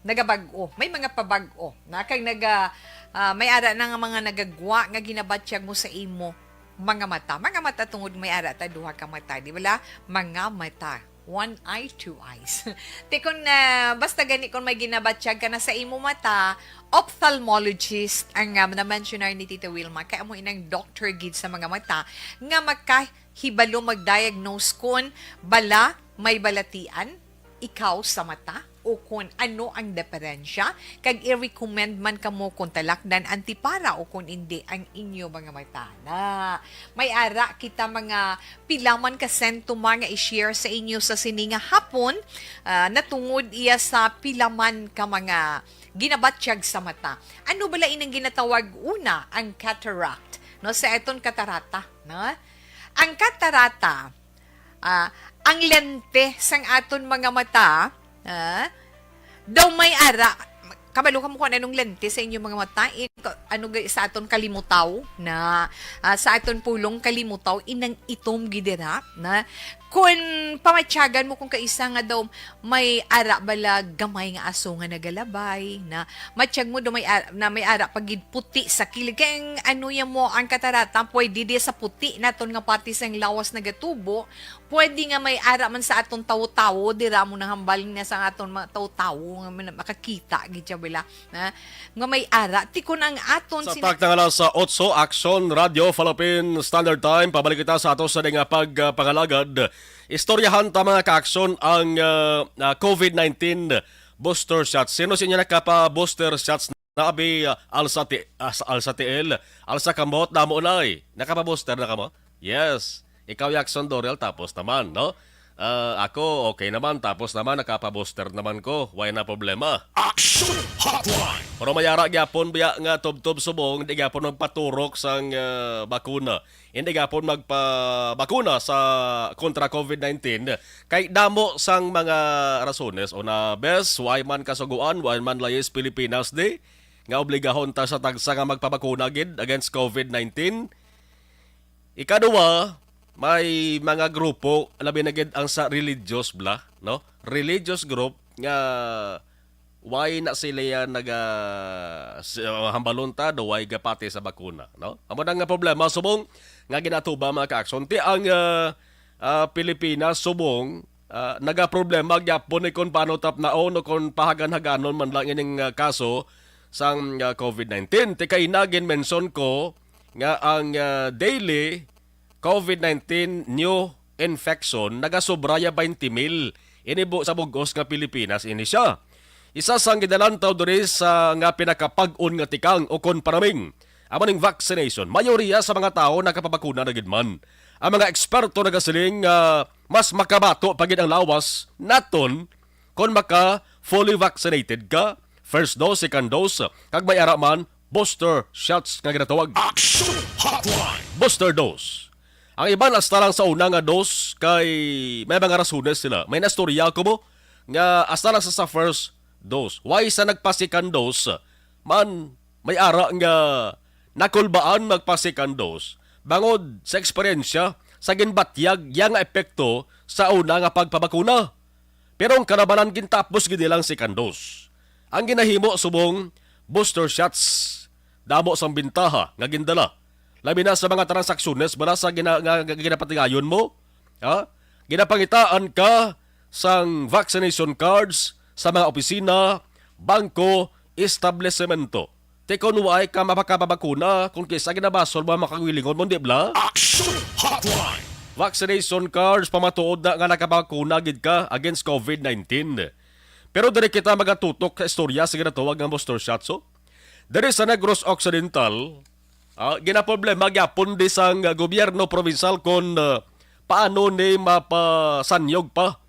nagabag-o. May mga pabag-o na kay naga-, ah, may ara na nga mga nagagwa nga ginabatyag mo sa imo mga mata. Mga mata tungod may ara ta duha ka mata, di bala? Mga mata. One eye, two eyes. Ti kun, ah, basta gani kun may ginabatyag ka na sa imo mata, ophthalmologist ang, ah, na-mention ni Tita Wilma, kay amo inang doctor gid sa mga mata nga makahibalo mag-diagnose kun bala may balatian ikaw sa mata o kun ano ang diferensya, kag i-recommend man kamo kung talakdan ang tipara o kung indi ang inyo mga mata. Na may ara kita mga pila man ka sentoma nga i-share sa inyo sa sini nga hapon, ah, natungod iya sa pila man ka mga ginabatyag sa mata. Ano bala inang ginatawag una ang cataract? No, sa aton katarata, no? Ang katarata, ah, ang lente sang aton mga mata, ah, daw may ara. Kabalo kamo kung anong lente sa inyong mga mata? In, ano ga-, sa aton kalimutaw na, ah, sa aton pulong kalimutaw, inang itom gid dira na kun pamatyagan mo kung kaisa nga daw may ara bala gamay nga aso nga nagalabay, na matyag mo daw may ara, na may ara pa gid puti sa kilig. Kay ang ano ya mo, ang katarata, pwede di sa puti naton nga parte sang lawas nagatubo, pwede nga may ara man sa aton tawo-tawo, dira mo nang hambal nga sa aton mga tawo-tawo nga man-, makakita gid siya bala, na, nga may ara. Ti kun ang aton Sa sina- takna nga alas otso, Aksyon Radio Philippine Standard Time, pabalik kita sa ato sa nga pagpangalagad. Istoryahan ta, mga kaaksyon, ang, ah, ah, covid nineteen booster shots. Sino sa inyo nakapa-booster shots na, abi, ah, Alsa Ti-, ah, sa Alsa T L? Alsa Kamot, damo na, eh. Nakapa-booster na kamo? Yes. Ikaw, Jackson Dorel, tapos naman, no? Ah, ako, okay naman, tapos naman, nakapa-booster naman ko. Why na problema? Action Hotline! Pero may ara gyapon biya nga tubtob subong, di gyapon magpaturok sang, ah, bakuna. Hindi gyapon magpabakuna sa kontra covid nineteen. Kay damo sang mga rasones. Una, bes, why man Kasugoan, why man Layis Pilipinas Day, nga obligahon ta sa tagsa nga magpabakuna gid against covid nineteen. Ikaduha, may mga grupo, labi na gid ang sa religious bla, no? Religious group nga why na sila yan naga, s-, uh, hambalon ta, daw why gapati sa bakuna, no? Amo na nga problema, subong nga ginatuba, mga kaaksyon. Ti ang, uh, uh, Pilipinas, subong, uh, nagaproblema gyapon ni kung paano tapnaon o kung pahagan-haganon man lang ining, uh, kaso sang, uh, covid nineteen. Ti kay na ginmention ko nga ang, uh, daily covid nineteen new infection nagasobra ya twenty mil. Ini bu-, sa bug-os nga Pilipinas ini siya. Isa sang ginalantaw diri sa nga pinakapag-on nga tikang o kon panaming, amo ning vaccination. Mayoriya sa mga tawo nakapabakuna na gid man. Ang mga eksperto nagasiling nga mas makabato pa gid ang lawas naton kon maka fully vaccinated ka, first dose, second dose, kag may ara man booster shots nga ginatawag. Action Hotline! Booster dose. Ang iban hasta lang sa una nga dose kay may mga rasones sila. May nastorya ko mo nga hasta lang sa, sa first dose. Why sa nagpa-second dose man may ara nga nakulbaan magpa-second dose bangod sa eksperyensya sa ginbatyag iya nga epekto sa una nga pagpabakuna. Pero ang kalabanan gintapos gid nilang second dose. Ang ginahimo subong booster shots, damo sang bintaha nga gindala. Labi na sa mga transaksyones bala sa gina, nga, nga ginapatigayon mo, ha? Ginapangitaan ka sang vaccination cards sa mga opisina, bangko, establisemento. Ti kon waay ka mapakapabakuna, kung kisa ginabasol mo ang mga kagalingon mo, di bala? Action Hotline! Vaccination cards pamatuod na nga nakabakuna gid ka against covid nineteen. Pero diri kita magatutok sa istorya sa ginatawag nga booster shots, oh. Diri sa Negros Occidental, ah, ginaproblema gyapon di sang gobyerno provincial kon, ah, paano ni mapasanyog pa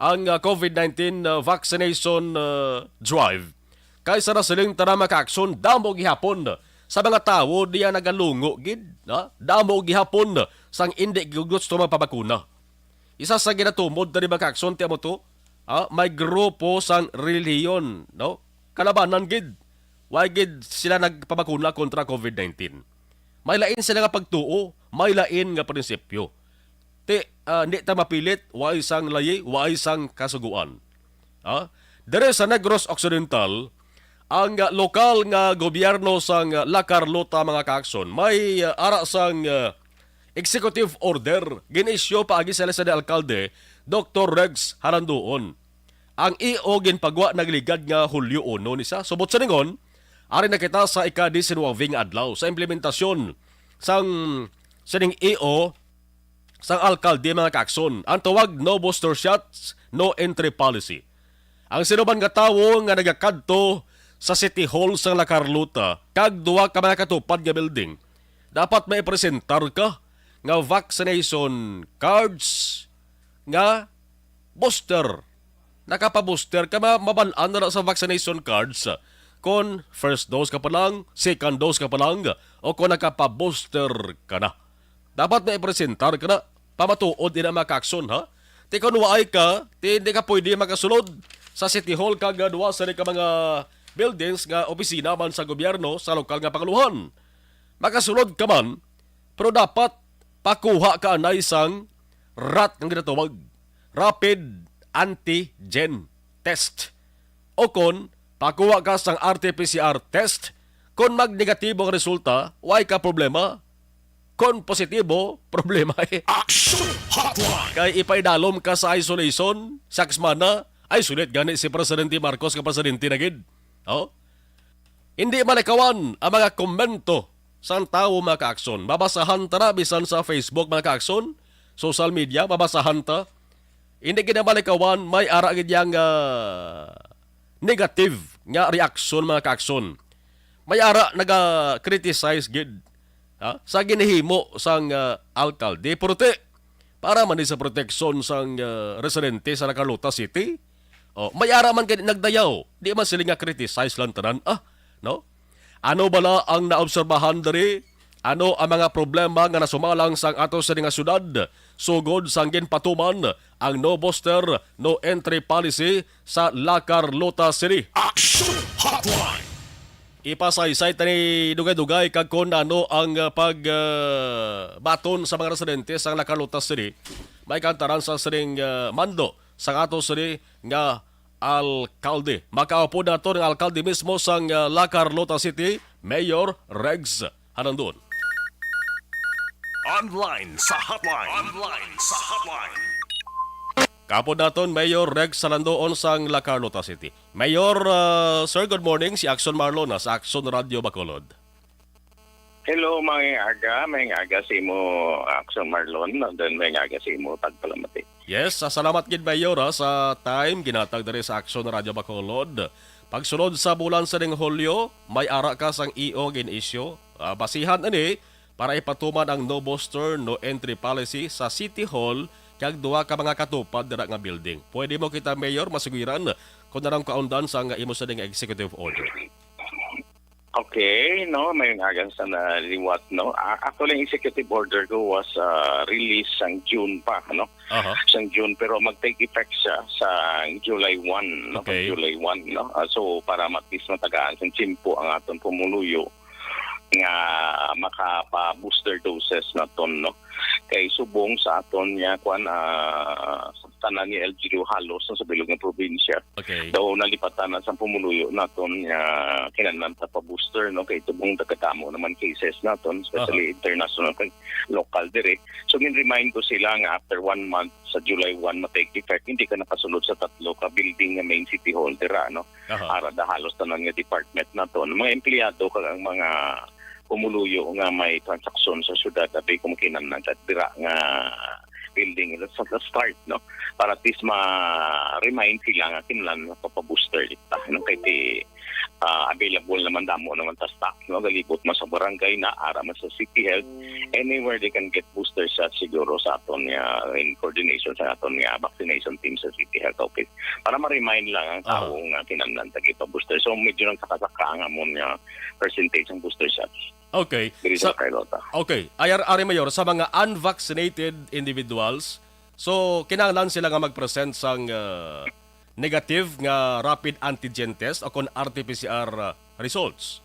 ang, ah, covid nineteen, ah, vaccination, ah, drive. Kay sa nasiling tana, mga kaakson, damo gihapon sa mga tawo diya nagalungo gid, ha? Damo gihapon sang indi gusto magpabakuna. Isa sa ginatumod tani, mga kaakson, ti amo to, ha? May grupo sang relihiyon, no? Kalabanan gid. Why gid sila nagpabakuna kontra covid nineteen? May lain sila nga pagtuo, may lain nga prinsipyo. Ti, ah, di ta mapilit, waay sang layi, waay sang kasugoan. Ah, diri sa Negros Occidental, ang, ah, lokal nga gobyerno sang, ah, La Carlota, mga kaakson, may, ah, ara sang, ah, executive order gin-issue paagi sa sila sa alkalde, Doktor Rex Halanduon. Ang E O ginpagwa nagligad nga Hulyo uno ni sa. Subot sa ningon, ari na kita sa ika-diecinuebe nga adlaw sa implementasyon sang sining E O sang alkalde, mga kaakson, ang tawag no booster shots, no entry policy. Ang sinuman nga tawo nga nagakadto sa City Hall sang La Carlota kag duha ka mga katupad nga building, dapat may presentar ka nga vaccination cards nga booster. Nakapa-booster ka, ma-, maban-an na sa vaccination cards kon first dose ka pa lang, second dose ka pa lang, o kon nakapa-booster ka na. Dapat na ipresentar ka na. Pamatuod ina, mga kaakson, ha? Ti kon waay ka, ti hindi ka pwede makasulod sa City Hall kag, ah, duha sa ka mga buildings nga opisina man sa gobyerno sa lokal nga panguluhan. Makasulod ka man, pero dapat pakuha ka anay sang rat nga ginatawag, rapid antigen test. O kon, pakuha ka sang R T P C R test. Kon magnegatibo ang resulta, way ka problema. Kon positibo, problema eh. Action Hotline! Kay ipaidalom ka sa isolation, saks man na, ay sulit gani si Presidente Marcos nga presidente na gid. Oh? Hindi malikawan ang mga komento sang tawo, mga kaakson. Mabasahan ta na bisan sa Facebook, mga kaakson, social media, mabasahan ta. Hindi gid na malikawan, may ara gid yang, ah, negative nga reaksyon, mga kaakson. May ara naga-criticize gid, ha, sa ginahimo sang, ah, alkalde. Pero ti, para man ni sa proteksyon sang, ah, residente sa La Carlota City. Oh, may ara man gani nagdayaw. Di man sila nga criticize lang tanan, ah, no? Ano bala ang naobserbahan diri? Ano ang mga problema nga nasumalang sang ato sini nga syudad sugod sang ginpatuman ang no booster, no entry policy sa La Carlota City? Action Hotline! Ipasaysay tani dugay-dugay kag kon ano ang, ah, pag, ah, baton sa mga residente sa La Carlota City. May kantaran sa sining, ah, mando sa ato sini nga alkalde. Makaupod naton ang alkalde mismo sang, ah, La Carlota City, Mayor Rex Halandon. Online sa hotline. Online sa hotline. Kaupod naton, Mayor Rex Halandoon sang La Carlota City. Mayor, ah, sir, good morning. Si Axon Marlon na sa Axon Radio Bacolod. Hello, maayong aga, maayong aga sa imo, Axon Marlon, and then maayong aga sa imo, tagpalamati. Yes, ah, salamat gid, Mayor, ah, sa time ginhatag diri sa Aksyon Radyo Bacolod. Pagsulod sa bulan sa ning Hulyo, may ara ka sang E O gin-issue. Ah, basihan ini para ipatuman ang no booster, no entry policy sa City Hall kag duha ka mga katupad dira nga building. Pwede mo kita, Mayor, masugiran kung anong kaundan sang imo sa ning executive order. Okay, no, may aga sa naliwat, no. Ah, actually, ang executive order ko was ah, released sang June pa, no. Aha. Sang June, pero mag-take effect siya sa July one, no. Okay. Pag July one, no. Ah, so para at least matagaan sang tiyempo ang aton pumuluyo nga makapa-booster doses naton, no. Kay subong sa aton nga kwan ah, tanan ni L G U halos sa bilog nga probinsya. Okay. Daw nalipatan na sa pumuluyo naton nga kinahanglan ta pa-booster, no, kay tubong nagkadamo naman cases naton, especially international kag local diri. So gin-remind ko sila nga after one month sa July one ma-take effect, hindi ka nakasulod sa tatlo ka building nga main city hall dira, no. Aha. Ara da halos tanan nga department naton, mga empleyado kag ang mga pumuluyo nga may transaksyon sa syudad, abi, kung kinahanglan ka dira nga building sa, sa start, no, para at least ma-remind sila nga kinahanglan nga papabooster kita, no, kay ti ah, available naman, damo naman ta stock, no, galibot man sa barangay na ara man sa city health, anywhere they can get booster shot siguro sa aton nga in coordination sa aton nga vaccination team sa city health office, para ma-remind lang ang Aha. Tao nga kinahanglan ta kita booster. So medyo nagsaka-saka ang amon nga percentage ang booster shots Okay. diri Sa, sa Carlota. okay. Ayar, Ari Mayor, sa mga unvaccinated individuals, so kinahanglan sila nga mag-present sang ah, negative nga rapid antigen test o kon R T P C R ah, results.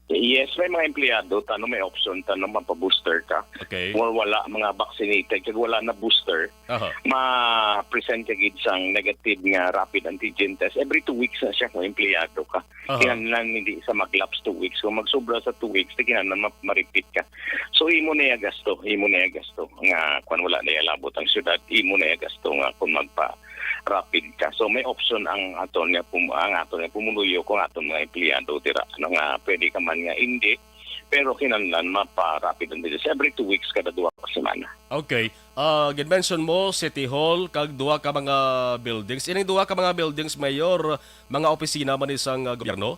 Yes, may mga empleyado tano may option tano mapabooster ka. Okay. Or wala, mga vaccinated kag wala na booster, Aha. ma-present ka gid sang negative nga rapid antigen test every two weeks na siya kung empleyado ka. Aha. Kinahanglan hindi sa mag-lapse two weeks. Kung magsubra sa two weeks, di kinahanglan ma- ma-repeat ka. So imo na iya gasto, imo na iya gasto nga kung wala na iya labot ang syudad, imo na iya gasto nga kung magpa rapid ka. So may option ang aton nga pum- ang aton nga pumuluyo kung aton mga empleyado dira, ano, nga pwede ka man nga hindi, pero kinahanglan mapa-rapid antigen test every two weeks, kada duha ka semana. Okay. Ah, gid-mention mo City Hall kag duha ka mga buildings. Ining duha ka mga buildings, Mayor, mga opisina man ni sang ah, gobyerno?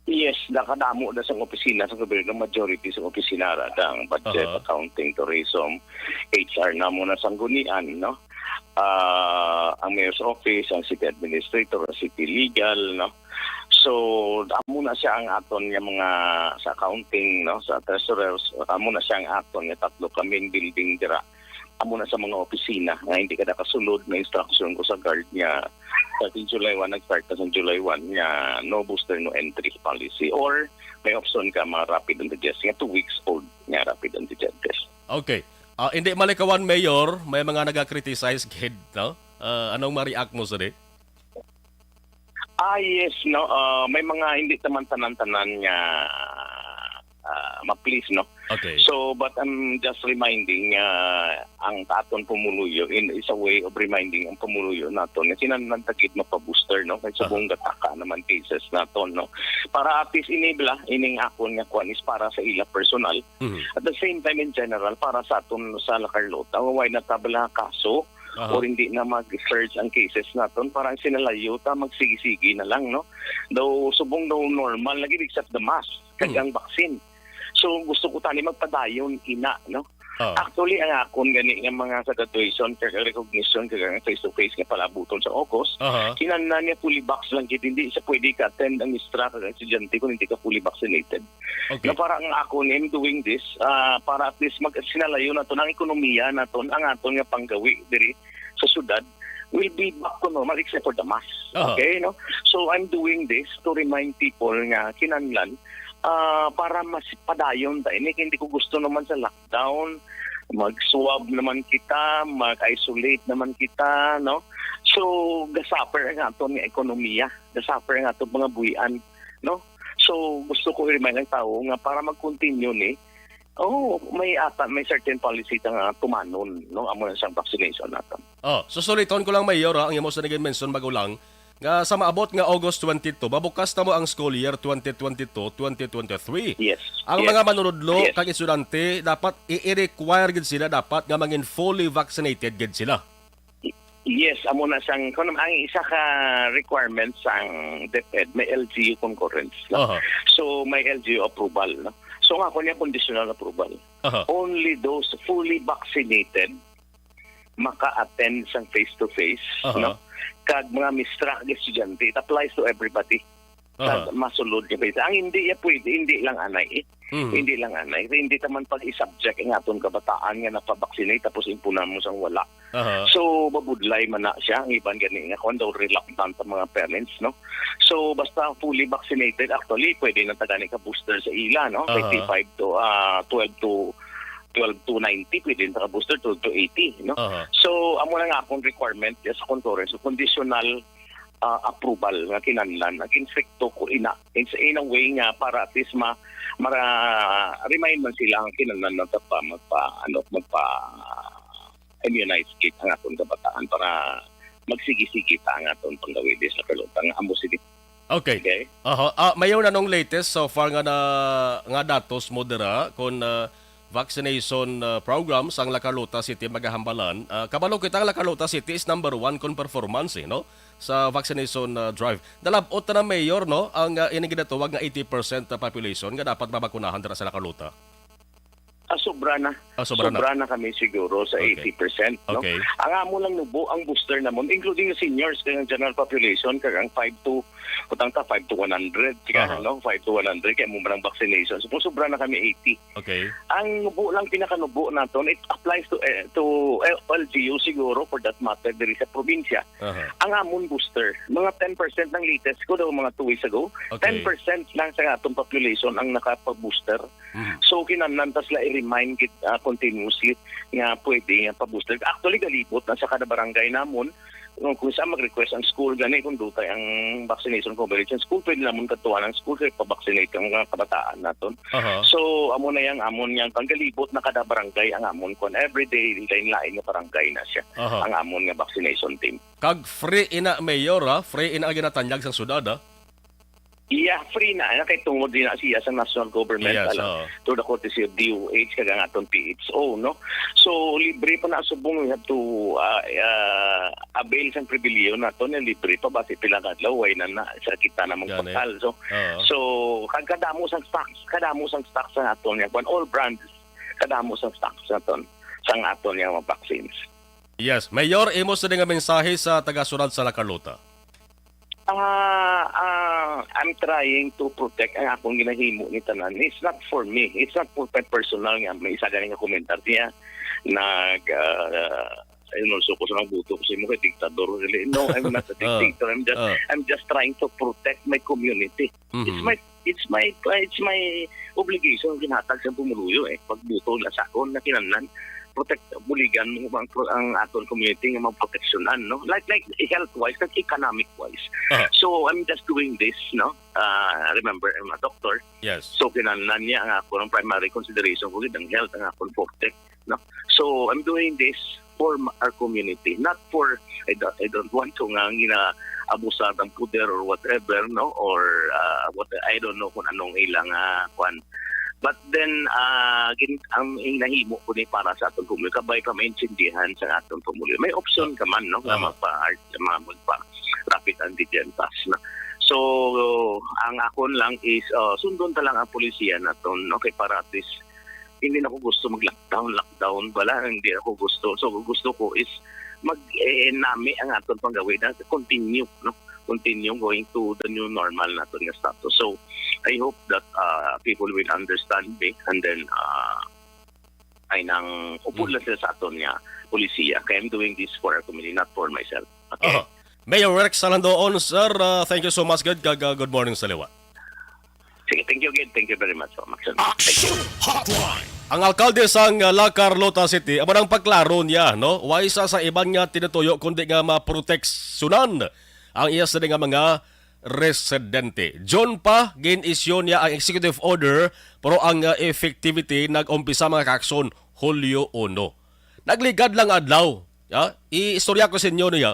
Yes, nakadamo na sang opisina sa gobyerno, majority sa opisina ra ang budget, Aha. accounting, tourism, H R na mo na sanggunian, no? Ah, ang mayor's office, ang city administrator, ang city legal, no? So, amo na siya ang aton nga mga sa accounting, no, sa treasurers, amo na siya ang aton nga tatlo ka main building dira. Amo na sa mga opisina nga hindi ka nakasulod, may instruction ko sa guard nga starting July one, nag-start na sa July one nga no booster, no entry policy, or may option ka mga rapid antigen test nga two weeks old nga rapid antigen test. Okay. Ah, hindi malikawan, Mayor, may mga naga-criticize gid, no? Ah, anong ma-react mo sa di? Ah, yes, no. Ah, may mga hindi naman tanan-tanan nga ah, ma-please, no. Okay. So, but I'm just reminding nga ang aton pumuluyo in is a way of reminding ang pumuluyo naton nga kinahanglan ta gid mapa-booster, no, kay subong gataka naman cases naton, no. Para at least enable ining akon nga kwan is para sa ila personal. Mhm. At the same time, in general, para sa aton sa La Carlota, why na tabla kaso Aha. or hindi na mag-surge ang cases naton, para ang sinalayo ta magsigi-sigi na lang, no. Daw subong daw normal lagi except the mask kag Hmm. ang vaccine. So gusto ko tani magpadayon ina, no. Ah. Actually, ang akon gani nga mga sa graduation kag recognition kag ang face to face nga palabuton sa August, Aha. kinahanglan niya fully vax lang gid, hindi siya pwede ka-attend ang mistra kag ang estudyante kung hindi ka fully vaccinated. Okay. Na para ang akon, I'm doing this ah, para at least mag sinalayo naton ang ekonomiya naton, ang aton nga panggawi diri sa syudad will be back to normal except for the mask. Aha. Okay, no? So I'm doing this to remind people nga kinahanglan ah, para mas padayon ta ini, kay hindi ko gusto naman sa lockdown, mag-swab naman kita, mag-isolate naman kita, no? So, gasuffer ang aton nga ekonomiya, gasuffer ang aton mga buhian, no? So, gusto ko i-remind ang tao nga para mag-continue ni, oh, may ata may certain policy ta nga tumanon, no? Amo na siyang vaccination naton. Oh, so suliton ko lang, Mayor, ha, ang imo sa naging mention magulang nga sa maabot nga August twenty-two, mabukas na mo ang school year twenty twenty-two, twenty twenty-three. Yes. Ang Yes. mga manunudlo Yes. kag estudyante dapat i-require gid sila dapat nga mangin fully vaccinated gid sila. Yes, amo na sang, kun ang isa ka requirement sang DepEd, may L G U concurrence, no? Aha. So, may L G U approval, no? So, nga ko niya conditional approval. Aha. Only those fully vaccinated maka-attend sang face-to-face, Aha. no? Kag mga mistra, kag estudyante, it applies to everybody. Aha. Sa masulod nga pwede. Ang hindi niya pwede, hindi lang anay. Mhm. Hindi lang anay. Hindi ta man pag-i-subject ang aton kabataan nga napa-vaccinate tapos impunan mo sang wala. Aha. So, mabudlay man na siya. Ang iban gani nga, kung daw reluctant ang mga parents, no? So, basta fully vaccinated, actually, pwede na ta gani ka-booster sa ila, no? Aha. Twenty-five to, ah, twelve to, twelve to ninety, pwede na ta ka-booster, twelve to eighty, no? Aha. So, amo na nga akong requirement sa concurrence. So, conditional ah, approval nga kinahanglan, nga ginstrikto ko ina. In, in a way nga para at least ma-, mara-, remind man sila ang kinahanglan nga magpa-, magpa-, ano, magpa-immunize kit ang aton kabataan para magsigi-sigi ta ang aton panggawid sa kalutang. Amo sini. Okay. Okay? Aha. Ah, mayor, anong latest so far nga na, nga datos mo dira kon, ah, vaccination, ah, program sang La Carlota City magahambalan? Ah, kabalo kita ang La Carlota City is number one kon performance, eh, no? Sa vaccination, ah, drive. Nalab-ot na, Mayor, no? Ang, ah, ining ginatawag nga eighty percent population nga dapat mabakunahan dira sa La Carlota. Ah, sobra na. Ah, sobra na. Sobra na kami siguro sa Okay. eighty percent, no? Okay. Ang amo lang nubo ang booster namon, including the seniors, kay ang general population, kay ang five to, kutang ta, five to one hundred, kaya, Aha. no? Five to one hundred, kaya mo man ang vaccination. So, sobra na kami eighty. Okay. Ang nubo lang, pinakanubo naton, it applies to, eh, to, eh, L G U siguro, for that matter, diri sa probinsya. Aha. Ang amon booster, mga ten percent ng latest ko daw mga two weeks ago. Okay. Ten percent lang sa atong population ang nakapag-booster. Mhm. So, kinahanglan ta sila i-remind gid, ah, continuously nga pwede nga pa-booster. Actually, galibot na sa kada barangay namon. Kung, kung saan mag-request ang school, gani kung dutay ang vaccination coverage ang school, pwede namon katuan ang school kay pa-vaccinate ang mga kabataan naton. Aha. So, amo na yang amon yang panggalibot na kada barangay ang amon kon everyday lain-lain nga barangay na siya Aha. ang amon nga vaccination team. Kag free ina, Mayor, ha? Free ina ang ginatanyag sang syudad, ha? Iya, free na, na kay tungod din na siya sa national government, Yes, ala, oo. through the courtesy of D O H, kag ang aton P H O, no? So, libre pa na subong, we have to, ah, ah, avail sang pribilehiyo nato na libre pa, basi pila ka adlaw, way na na, sa kita namang Gani. portal. So, Oo. so, kag kadamo sang stocks, kadamo sang stocks sa aton, yan, kwan, all brands, kadamo sang stocks naton, sang aton, yung mga vaccines. Yes. Mayor, imo sa nga mensahe sa taga-syudad sa La Carlota? Ah, ah, I'm trying to protect ang akong ginahimo ni tanan. It's not for me. It's not for my personal nga may isa gani nga komentar niya. Nag, ah, ayun, also ko sa nagbuto ko sa imo kay diktador. Really. No, I'm not a Ah, dictator. I'm just, ah. I'm just trying to protect my community. It's Mhm. my, it's my, it's my obligation ginhatag sa pumuluyo eh. Pagbuto na sa akon na kinahanglan protect, buligan mo ang, ang aton community nga maproteksyonan, no? Like, like health-wise, like economic-wise. Aha. So, I'm just doing this, no? Ah, remember, I'm a doctor. Yes. So, kinahanglan niya ang ako ng primary consideration ko gid ang health, ang akong forte, no? So, I'm doing this for ma-, our community, not for, I don't, I don't want to nga ginaabusar ang poder or whatever, no? Or, ah, what, I don't know kung anong ilang, ah, kwan. But then, ah, gin-, ang, ang nahimo ko ni para sa atong pumulyo, kabay pa maintindihan sa atong pumulyo. May option ka man, no? Nga Aha. magpa-, magpa-rapid antigen test, no? So, ang akon lang is, ah, sundon ta lang ang polisiya naton, no? Kay para at least, hindi na ko gusto mag-lockdown, lockdown, wala, hindi ako gusto. So, gusto ko is mag, eh, nami ang aton panggawi na continue, no? Continue going to the new normal naton nga status. So, I hope that, ah, people will understand me and then, ah, ay nang upod Mm. lang sila sa aton nga polisiya. Kaya I'm doing this for our community, not for myself. Okay? Aha. Mayor Rex Salandoon, sir, ah, thank you so much. Good, kag, ah, good morning sa liwat. Sige, thank you again. Thank you very much, Ma'am Action. Action Hotline. Ang alkalde sang, ah, La Carlota City, amo nang pagklaro niya, no? Wa isa sa iban nga tinutuyo, kundi nga maproteksyonan ang iya sini nga mga residente. June pa, gin-issue niya ang executive order, pero ang, ah, effectivity nag-umpisa mga kaakson Hulyo uno. Nagligad lang adlaw, ya, iistorya ko sa inyo niya.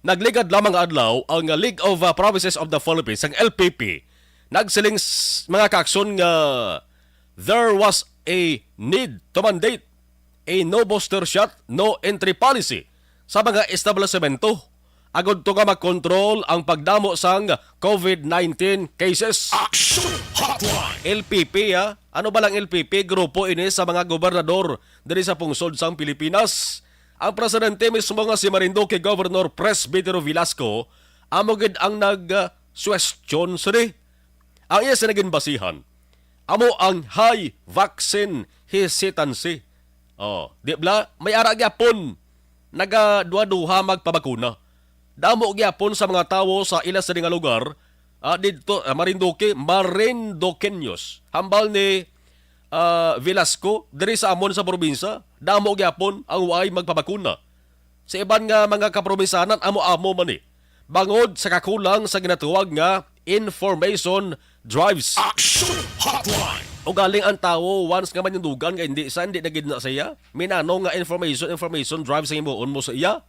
Nagligad lamang adlaw ang, ah, League of, ah, Provinces of the Philippines, ang L P P, nagsiling s-, mga kaakson nga there was a need to mandate a no booster shot, no entry policy sa mga establisemento agud to nga makontrol ang pagdamo sang COVID nineteen cases. Action Hotline! L P P, ah. Ano ba lang L P P? Grupo ini sa mga gobernador diri sa pungsod sang Pilipinas. Ang presidente mismo nga si Marinduque Governor Presbytero Velasco amo gid ang nag, ah, suwestyon sini. Ang iya sini ginbasihan amo ang high vaccine hesitancy. Oh, di bala, may ara gyapon nagaduha-duha magpabakuna. Damo gyapon sa mga tawo sa ila sini nga lugar, ah, didto, ah, Marinduque, Marinduqueños. Hambal ni, ah, Velasco, diri sa amon sa probinsya, damo gyapon ang waay magpabakuna. Sa iban nga mga kaprobinsyanan, amo-amo man ni, bangod sa kakulang sa ginatawag nga information drives. Action Hotline! Ugaling ang tawo, once nga manindugan nga hindi sa, hindi na gid na sa iya, minano nga information, information drives ang himuon mo sa iya.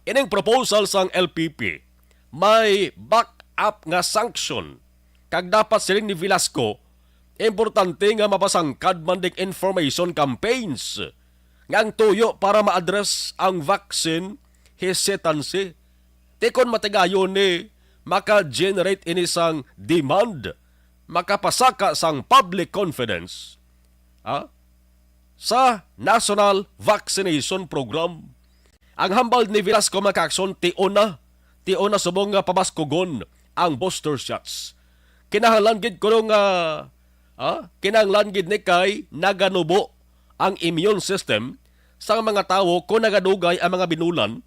Ining proposal sang L P P may back-up nga sanction, kag dapat siling ni Velasco, importante nga mapasangkad man ding information campaigns nga ang tuyo para ma-address ang vaccine hesitancy. Ti kon matigayon ni, maka-generate ini sang demand, makapasaka sang public confidence, ha, sa National Vaccination Program. Ang hambal ni Velasco, mga kaakson, tion na, tion na subong nga pabaskog-on ang booster shots. Kinahanglan gid kuno nga, ah, kinahanglan gid ni kay naganubo ang immune system sang mga tawo kon nagadugay ang mga binulan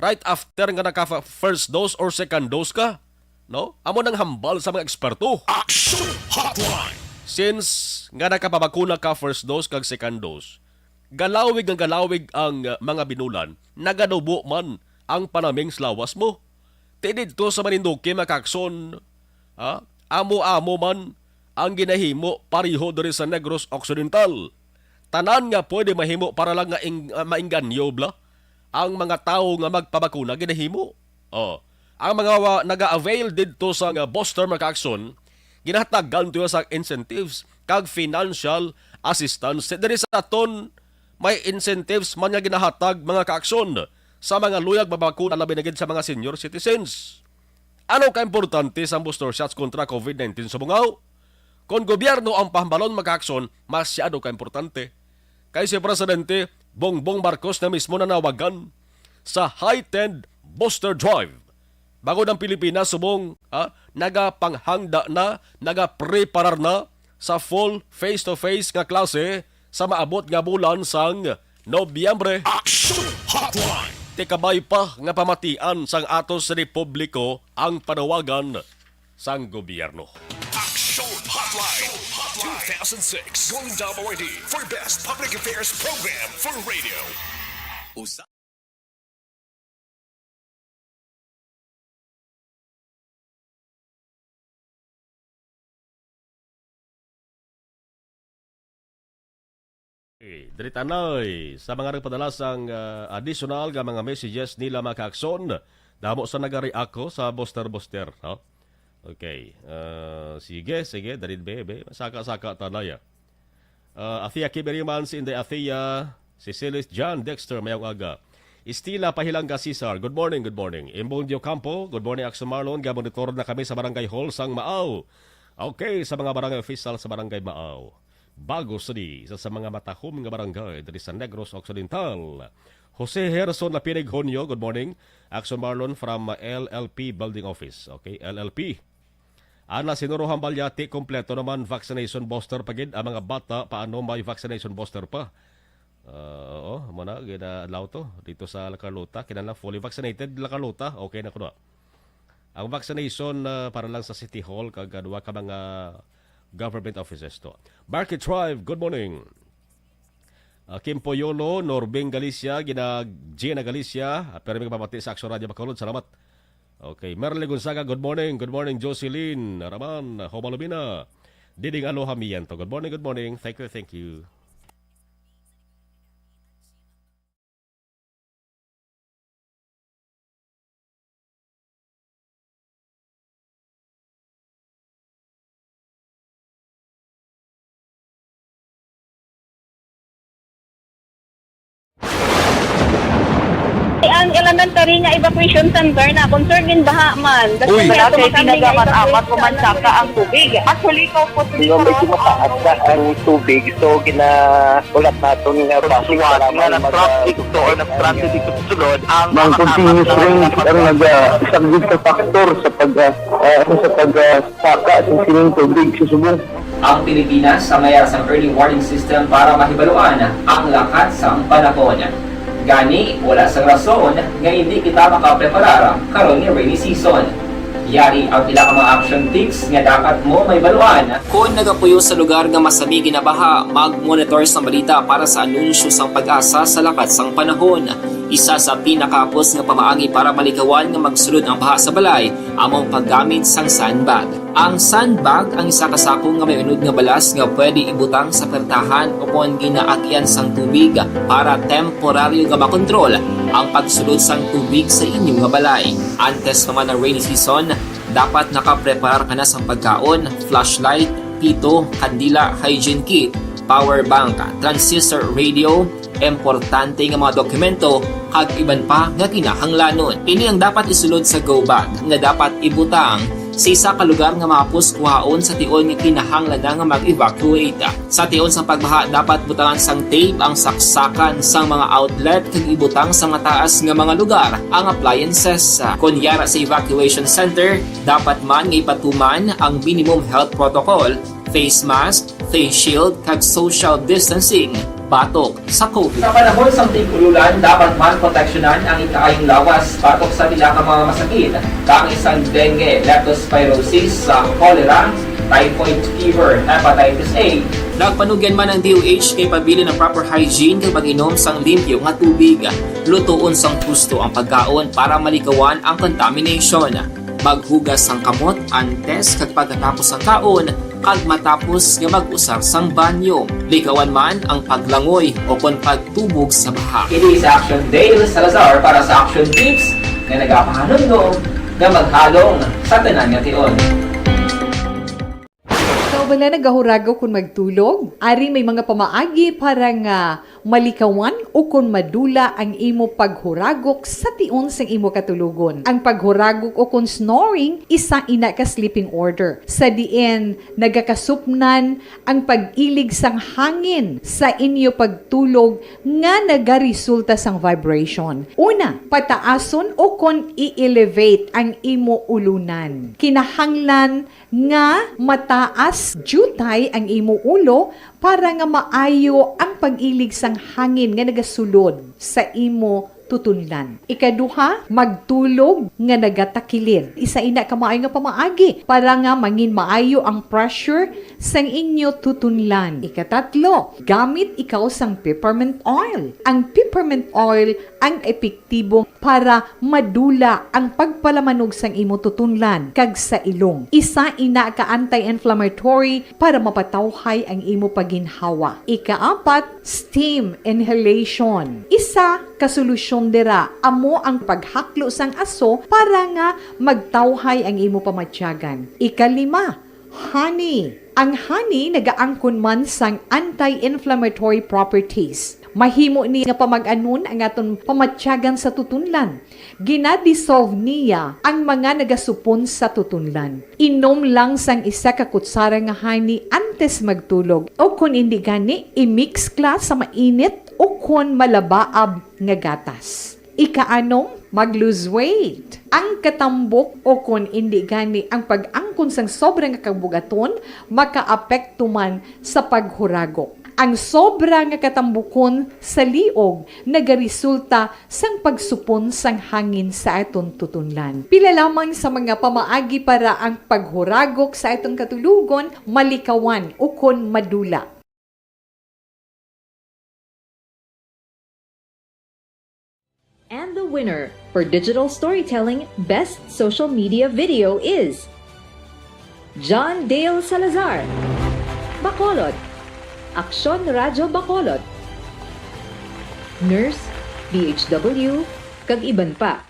right after nga naka fa-, first dose or second dose ka, no? Amo nang hambal sa mga eksperto. Action Hotline! Since nga nakapabakuna ka first dose kag second dose, galawig nga galawig ang, uh, mga binulan, naganubo man ang panaming sa lawas mo. Ti didto sa Marinduque, mga kaakson, ha? Amo-amo man ang ginahimo pareho diri sa Negros Occidental. Tanan nga pwede mahimo para lang nga ing-, ah, maingganyo bala ang mga tawo nga magpabakuna ginahimo. Oh, ang mga wa-, naga-avail didto sa nga booster, mga kaakson, ginahatagan tuyo sa incentives kag financial assistance. Diri sa aton, may incentives man nga ginahatag, mga kaakson, sa mga luyag mabakuna, labi na gid sa mga senior citizens. Ano ka importante sang booster shots kontra COVID nineteen subong? Kon gobyerno ang pahambalon, mga kaakson, masyado ka importante. Kay si Presidente Bongbong Marcos na mismo nanawagan sa heightened booster drive. Bangod ang Pilipinas subong, ha, nagapanghanda na, nagapreparar na sa full face-to-face nga klase sa maabot nga bulan sang Nobyembre. Action Hotline! Ti kabay pa nga pamatian sang aton sa republiko ang panawagan sang gobyerno. Action Hotline two thousand six. Golden Dome Awardee for Best Public Affairs Program for Radio. Usa Eh, diri ta na, eh, sa mga nagpadala sang, ah, additional nga mga messages nila, mga kaakson. Damo sa nagari ako sa booster-booster, no? Okay. Ah, sige, sige, dali, be, be. Saka-saka ta na, ya. Ah, Athea Kibiriman, si Inday Athea, si Silis John Dexter, mayong aga. Estila Pahilanga Cesar, good morning, good morning. Imbong Dio Campo, good morning, Akson Marlon. Gamonitor na kami sa Barangay Hall sang Maaw. Okay, sa mga barangay official sa Barangay Maaw. Bago sa di, sa, sa mga matahom nga barangay diri sa Negros Occidental. Jose Herson Lapinig Honyo, good morning. Akson Marlon from, uh, L L P Building Office. Okay, L L P. Ana, si Noro Hambalyati, kompleto naman, vaccination booster pa gid ang mga bata, paano may vaccination booster pa? Ah, oo, mo na, gina-allow to dito sa La Carlota. Kinahanglan fully vaccinated, La Carlota, okay na kuno. Ang vaccination, ah, para lang sa City Hall kag, ah, duha ka mga government offices to. Market Drive, good morning. Ah, Kim Poyolo, Norbing Galicia, Gina, Gina Galicia, ah, pero may kapamati sa Action Radio Bacolod. Salamat. Okay, Merly Gonzaga, good morning. Good morning, Jocelyn Raman, Homalumina. Diding Aloha Miento, good morning, good morning. Thank you, thank you. Ang elementary nga evacuation center na concern din baha man. Uy! Wala kay ginagamit-amat o mansaka ang tubig. Actually, ikaw po, medyo mataas na ang tubig, so gina-, ulat naton nga base nga mag-, nag-traffic to or nag-transit dito sa sulod ang mga continuous rain ang nag-, ah, isang big factor sa pag, ah, ah, sa pag, ah, saka sa sining tubig sa subong. Ang Pilipinas ang may sang early warning system para mahibaluan ang lakat sang panahon. Gani, wala sang rason nga hindi kita makapreparar karon nga rainy season. Yari ang pila ka mga action tips nga dapat mo mahibaluan. Kon nagapuyo sa lugar nga masami ginabaha, mag-monitor sang balita para sa anunsyo sang PAGASA sa lakat sang panahon. Isa sa pinakahapos nga pamaagi para malikawan nga magsulod ang baha sa balay amo ang paggamit sang sandbag. Ang sandbag ang isa ka sako nga may unod nga balas nga pwede ibutang sa pertahan o kon ginaagian sang tubig para temporaryo nga makontrol ang pagsulod sang tubig sa inyo nga balay. Antes pa man ang rainy season, dapat nakapreparar ka na sang pagkaon, flashlight, pito, kandila, hygiene kit, power bank, transistor radio, importante nga mga dokumento, kag iban pa nga kinahanglanon. Ini ang dapat isulod sa go bag nga dapat ibutang sa isa ka lugar nga mahapos kuhaon sa tion nga kinahanglan na nga mag-evacuate. Sa tion sang pagbaha, dapat butangan sang tape ang saksakan sang mga outlet kag ibutang sa mataas nga mga lugar ang appliances. Kon yara sa evacuation center, dapat man nga ipatuman ang minimum health protocol, face mask, face shield, kag social distancing batok sa COVID. Sa panahon sang tig-ululan, dapat man proteksyonan ang ikaayong lawas batok sa pila ka mga masakit, kaangay sang dengue, leptospirosis, sa cholera, typhoid fever, hepatitis A. Nagpanugyan man ang D O H kay pabilin ang proper hygiene kag pag-inom sang limpyo nga tubig. Lutoon sang husto ang pagkaon para malikawan ang contamination. Maghugas sang kamot antes kag pagkatapos sang kaon, kag matapos nga mag-usar sang banyo. Likawan man ang paglangoy o kon pagtubog sa baha. Ini si Action Dale Salazar para sa Action Tips nga nagapahanumdom nga maghalong sa tanan nga tion. Ikaw bala nagahuragok kon magtulog? Ari may mga pamaagi para nga malikawan o kon madula ang imo paghuragok sa tion sang imo katulogon. Ang paghuragok o kon snoring, isa ina ka sleeping order, sa diin nagakasupnan ang pag-ilig sang hangin sa inyo pagtulog nga nagaresulta sang vibration. Una, pataason o kon i-elevate ang imo ulunan. Kinahanglan nga mataas diutay ang imo ulo para nga maayo ang pag-ilig sang hangin nga nagasulod sa imo tutunlan. Ikaduha, magtulog nga nagatakilid. Isa ina ka maayo nga pamaagi para nga mangin maayo ang pressure sang inyo tutunlan. Ikatatlo, gamit ikaw sang peppermint oil. Ang peppermint oil ang epektibo para madula ang pagpalamanog sang imo tutunlan kag sa ilong. Isa ina ka anti-inflammatory para mapatawhay ang imo paginhawa. Ikaapat, steam inhalation. Isa ka solusyon dira amo ang paghaklo sang aso para nga magtawhay ang imo pamatyagan. Ikalima, honey. Ang honey nagaangkon man sang anti-inflammatory properties. Mahimo ni nga pamag-anon ang aton pamatyagan sa tutunlan. Gina-dissolve niya ang mga nagasupon sa tutunlan. Inom lang sang isa ka kutsara nga honey antes magtulog, o kon indi gani, i-mix ka sa mainit o kon malabaab nga gatas. Ikaanom, mag-lose weight. Ang katambok o kon indi gani ang pag-angkon sang sobra nga kabugaton makaapekto man sa paghuragok. Ang sobra nga katambukon sa liog nagaresulta sang pagsupon sang hangin sa aton tutunlan. Pila lamang sa mga pamaagi para ang paghuragok sa aton katulogon malikawan ukon madula. And the winner for Digital Storytelling Best Social Media Video is John Dale Salazar, Bacolod, Aksyon Radyo Bacolod, Nurse, D H W, kag iban pa.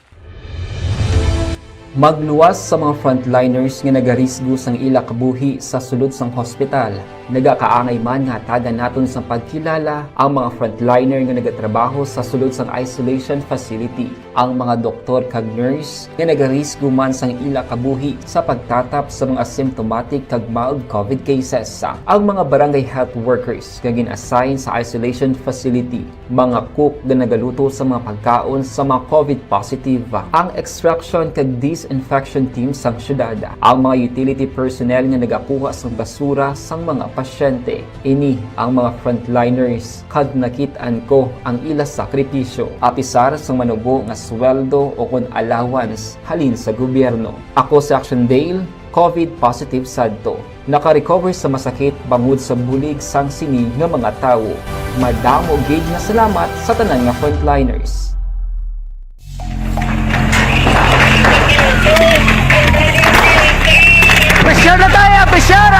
Magluwas sa mga frontliners nga nagarisgo sang ila kabuhi sa sulod sang hospital. Nagakaangay man nga hatagan naton sang pagkilala ang mga frontliner nga nagatrabaho sa sulod sang isolation facility, ang mga doktor kag nurse nga nagarisgo man sang ila kabuhi sa pagtatap sa mga symptomatic kag mild covid cases, ang mga barangay health workers nga gin-assign sa isolation facility, mga cook nga nagaluto sa mga pagkaon sa mga covid positive, ang extraction kag disinfection team sang syudad, ang mga utility personnel nga nagakuha sang basura sang mga pasyente. Ini ang mga frontliners, kag nakit-an ko ang ila sakripisyo, apisar sang manubo nga sweldo o kon allowance halin sa gobyerno. Ako si Action Dale, covid positive sadto. Naka-recover sa masakit bangod sa bulig sang sini nga mga tawo. Madamo gid nga salamat sa tanan nga frontliners. Pressure na tayo, pressure!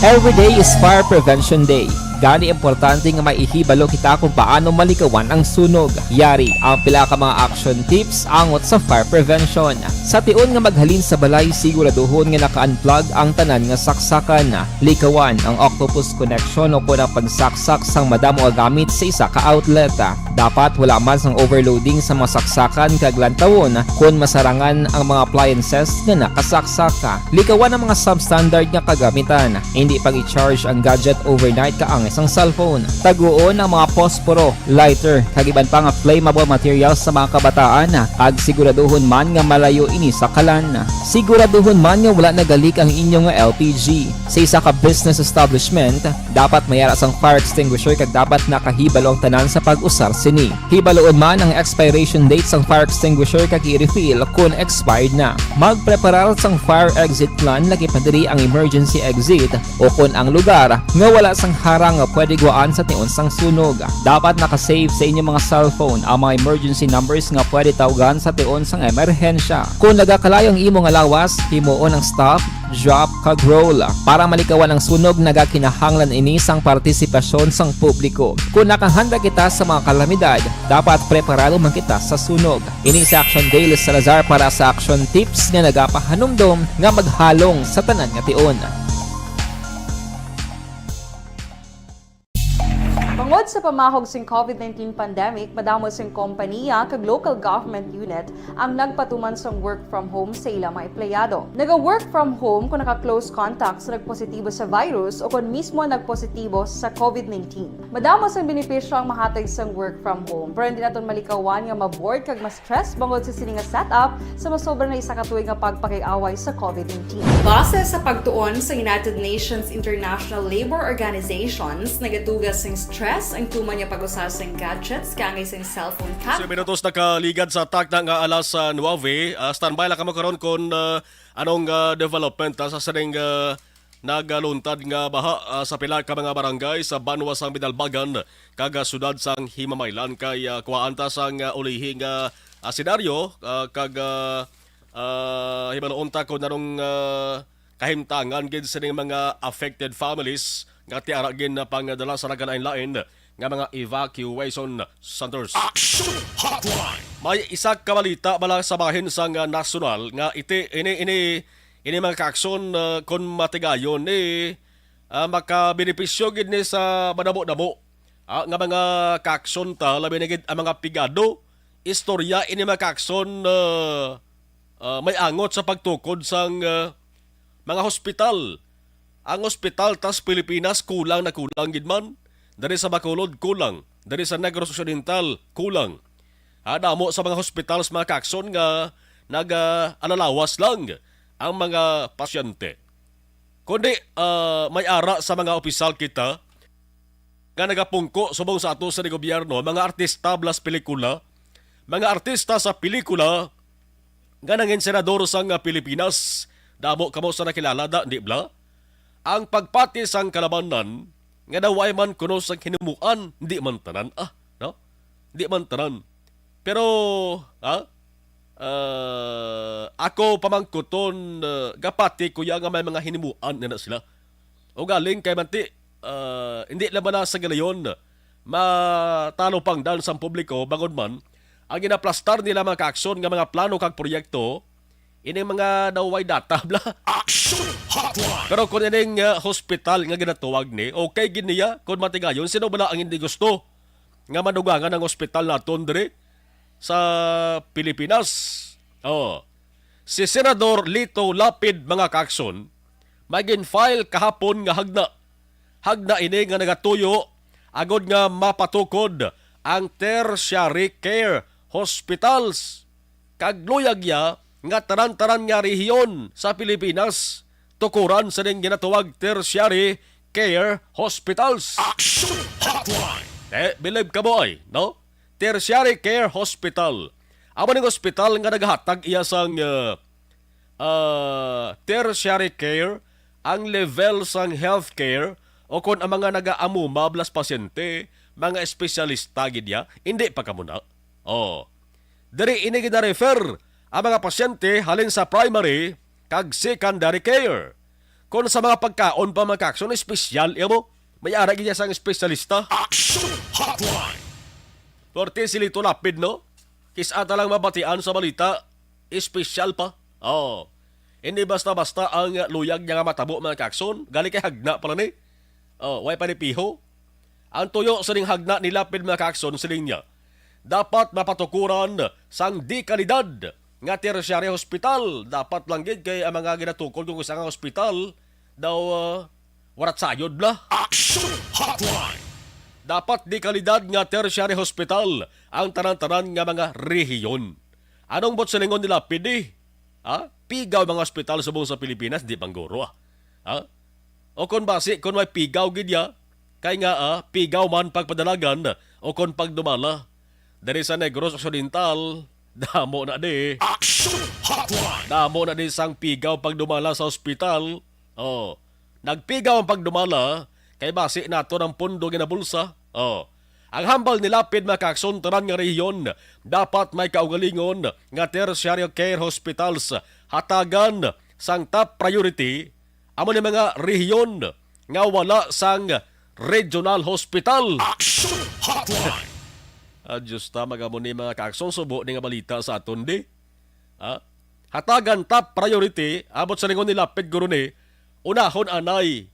Every day is Fire Prevention Day. Gani, importante nga may ihibalo kita kung paano malikawan ang sunog. Yari ang pila ka mga action tips angot sa fire prevention. Sa tion nga maghalin sa balay, siguraduhon nga naka-unplug ang tanan nga saksakan. Likawan ang octopus connection o kon ang pagsaksak sang madamo nga gamit sa isa ka outlet. Dapat wala man sang overloading sa mga saksakan kag lantawon kon masarangan ang mga appliances nga nakasaksak. Likawan ang mga substandard nga kagamitan. Indi pag-i-charge ang gadget overnight kaangay sang cellphone. Taguon ang mga posporo, lighter, kag iban pa nga flammable materials sa mga kabataan, kag siguraduhon man nga malayo ini sa kalan. Siguraduhon man nga wala nagalik ang inyo nga L P G. Sa isa ka business establishment, dapat may ara sang fire extinguisher kag dapat nakahibalo ang tanan sa pag-usar sini. Hibaloon man ang expiration date sang fire extinguisher kag i-refill kon expired na. Magpreparar sang fire exit plan, lakip na diri ang emergency exit o kon ang lugar nga wala sang harang nga pwede gwaan sa tion sang sunog. Dapat naka-save sa inyo mga cellphone ang mga emergency numbers nga pwede tawgan sa tion sang emerhensya. Kon nagakalayo ang imo nga lawas, himuon ang stop, drop, kag roll. Para malikawan ang sunog, nagakinahanglan ini sang partisipasyon sang publiko. Kon nakahanda kita sa mga kalamidad, dapat preparado man kita sa sunog. Ini si Action Dale Salazar para sa Action Tips nga nagapahanumdom nga maghalong sa tanan nga tion. Bangod sa pamahog sing covid nineteen pandemic, madamo sing kompaniya kag local government unit ang nagpatuman sang work from home sa ila mga empleyado. Naga-work from home kung naka-close contact sa nagpositibo sa virus o kon mismo nagpositibo sa covid nineteen. Madamo sang benepisyo ang mahatag sang work from home, pero hindi naton malikawan nga ma-bored kag ma-stress bangod sa sini nga setup sa masobra na isa ka tuig nga pagpakig-away sa covid nineteen. Base sa pagtuon sa United Nations International Labor Organizations, nagatuga sing stress ang tuman nga pag-usa sing gadgets kaangay sing cellphone tab. Sa minutos nakaligad sa takna nga alas, ah, nuebe, ah, standby lang kamo karon kon, ah, anong, ah, development, ah, sa sining, ah, nagaluntad nga baha, ah, sa pila ka mga barangay sa banwa sang Binalbagan kag, ah, siyudad sang Himamaylan kay, ah, kuhaan ta sang, ah, ulihi nga, ah, senaryo, ah, kag, ah, ah, hibaloon ta kon anong, ah, kahimtangan gid sining mga affected families nga ti ara gid na pangdala sa nagkalain-lain nga mga evacuation centers. Action Hotline. May isa ka balita bala sa bahin sang, ah, nasyonal nga iti, ini, ini, ini mga kaaksyon, ah, kon matigayon ni, ah, makabenepisyo gid ni sa madamo-damo, ah, nga mga kaaksyon ta, labi na gid ang mga pigado. Istorya ini mga kaaksyon, ah, ah, may angot sa pagtukod sang, ah, mga hospital. Ang hospital tas Pilipinas kulang na kulang gid man. Diri sa Bacolod, kulang. Diri sa Negros Occidental, kulang. Ah, damo sa mga hospital sa mga kaaksyon nga naga-alalawas lang ang mga pasyente. Kundi, ah, may ara sa mga opisyal kita nga nagapungko subong sa ato sa gobyerno, mga artista bala sa pelikula, mga artista sa pelikula nga nangin senador sang Pilipinas, damo kamo sa nakilala da, di bala? Ang pagpati sang kalabanan nga daw way man kuno sang hinimuan, di man tanan, ah, no? Di man tanan. Pero, ha? Ah, ako pamangkuton, ah, gapati ko ya nga may mga hinimuan na, na sila. O galing kay manti, ah, hindi lang ba na sa galayon matalupangdan sang publiko, bangod man ang ginaplastar nila, mga kaakson, nga mga plano kag proyekto, ining mga daw way data, bla. Action Hotline! Pero kung ining, ah, hospital nga ginatuwag ni, okay gid niya kung matigayon, sino bala ang hindi gusto nga madugangan ang hospital naton diri sa Pilipinas? Oh. Si Senador Lito Lapid, mga kaakson, may gin-file kahapon nga hagna. Hagna ini nga nagatuyo agod nga mapatukod ang tertiary care hospitals, kag luyag niya nga tanan-tanan nga rehiyon sa Pilipinas tukuran sa ning ginatawag tertiary care hospitals. Action Hotline! Eh, bilib ka, boy, no? Tertiary care hospital. Amo ning hospital nga nagahatag iya sang, uh, uh, tertiary care, ang level sang healthcare, o kon ang mga nagaamuma blas pasyente, mga espesyalista gid ya, hindi pa kamo na. Oh. Diri ini gina-refer ang mga pasyente halin sa primary kag secondary care. Kon sa mga pagkaon pa, mga kaakson, espesyal iya mo, may ara gid ya sang espesyalista. Action Hotline! Perti si Lito Lapid, no? Kis-a ta lang mabatian sa balita, espesyal pa. Oh. Hindi basta-basta ang luyag niya nga matabo, mga kaakson. Gali kay hagna pala ni. Oh, way pa ni piho. Ang tuyo sa ning hagna ni Lapid, mga kaakson, siling niya, dapat mapatukuran sang dekalidad nga tertiary hospital. Dapat lang gid kay ang mga ginatukod kung isa nga hospital daw, ah, warat sayod bla. Action Hotline! Dapat dekalidad nga tertiary hospital ang tanan-tanan nga mga rehiyon. Anong buot silingon ni Lapid, eh? Ha? Pigaw mga ospital subong sa Pilipinas, di bang guro, ah? Ha? O kon basi, kon may pigaw gid ya, kay nga, ah, pigaw man pagpadalagan o kon pagdumala. Diri sa Negros Occidental, damo na di. Action Hotline! Damo na di sang pigaw pagdumala sa ospital. Oh, nagpigaw ang pagdumala, kay basi nato ang pondo ginabulsa. Oh, ang hambal ni Lapid, mga kaakson, tanan nga rehiyon dapat may kaugalingon nga tertiary care hospitals hatagan sang top priority. Amo ni mga rehiyon nga wala sang regional hospital. Action Hotline! Ah, Diyos ta, magamo ni mga kaakson, subo ni nga balita sa aton di. Ha? Hatagan top priority, abot sa lingon ni Lapid guro ni, unahon anay.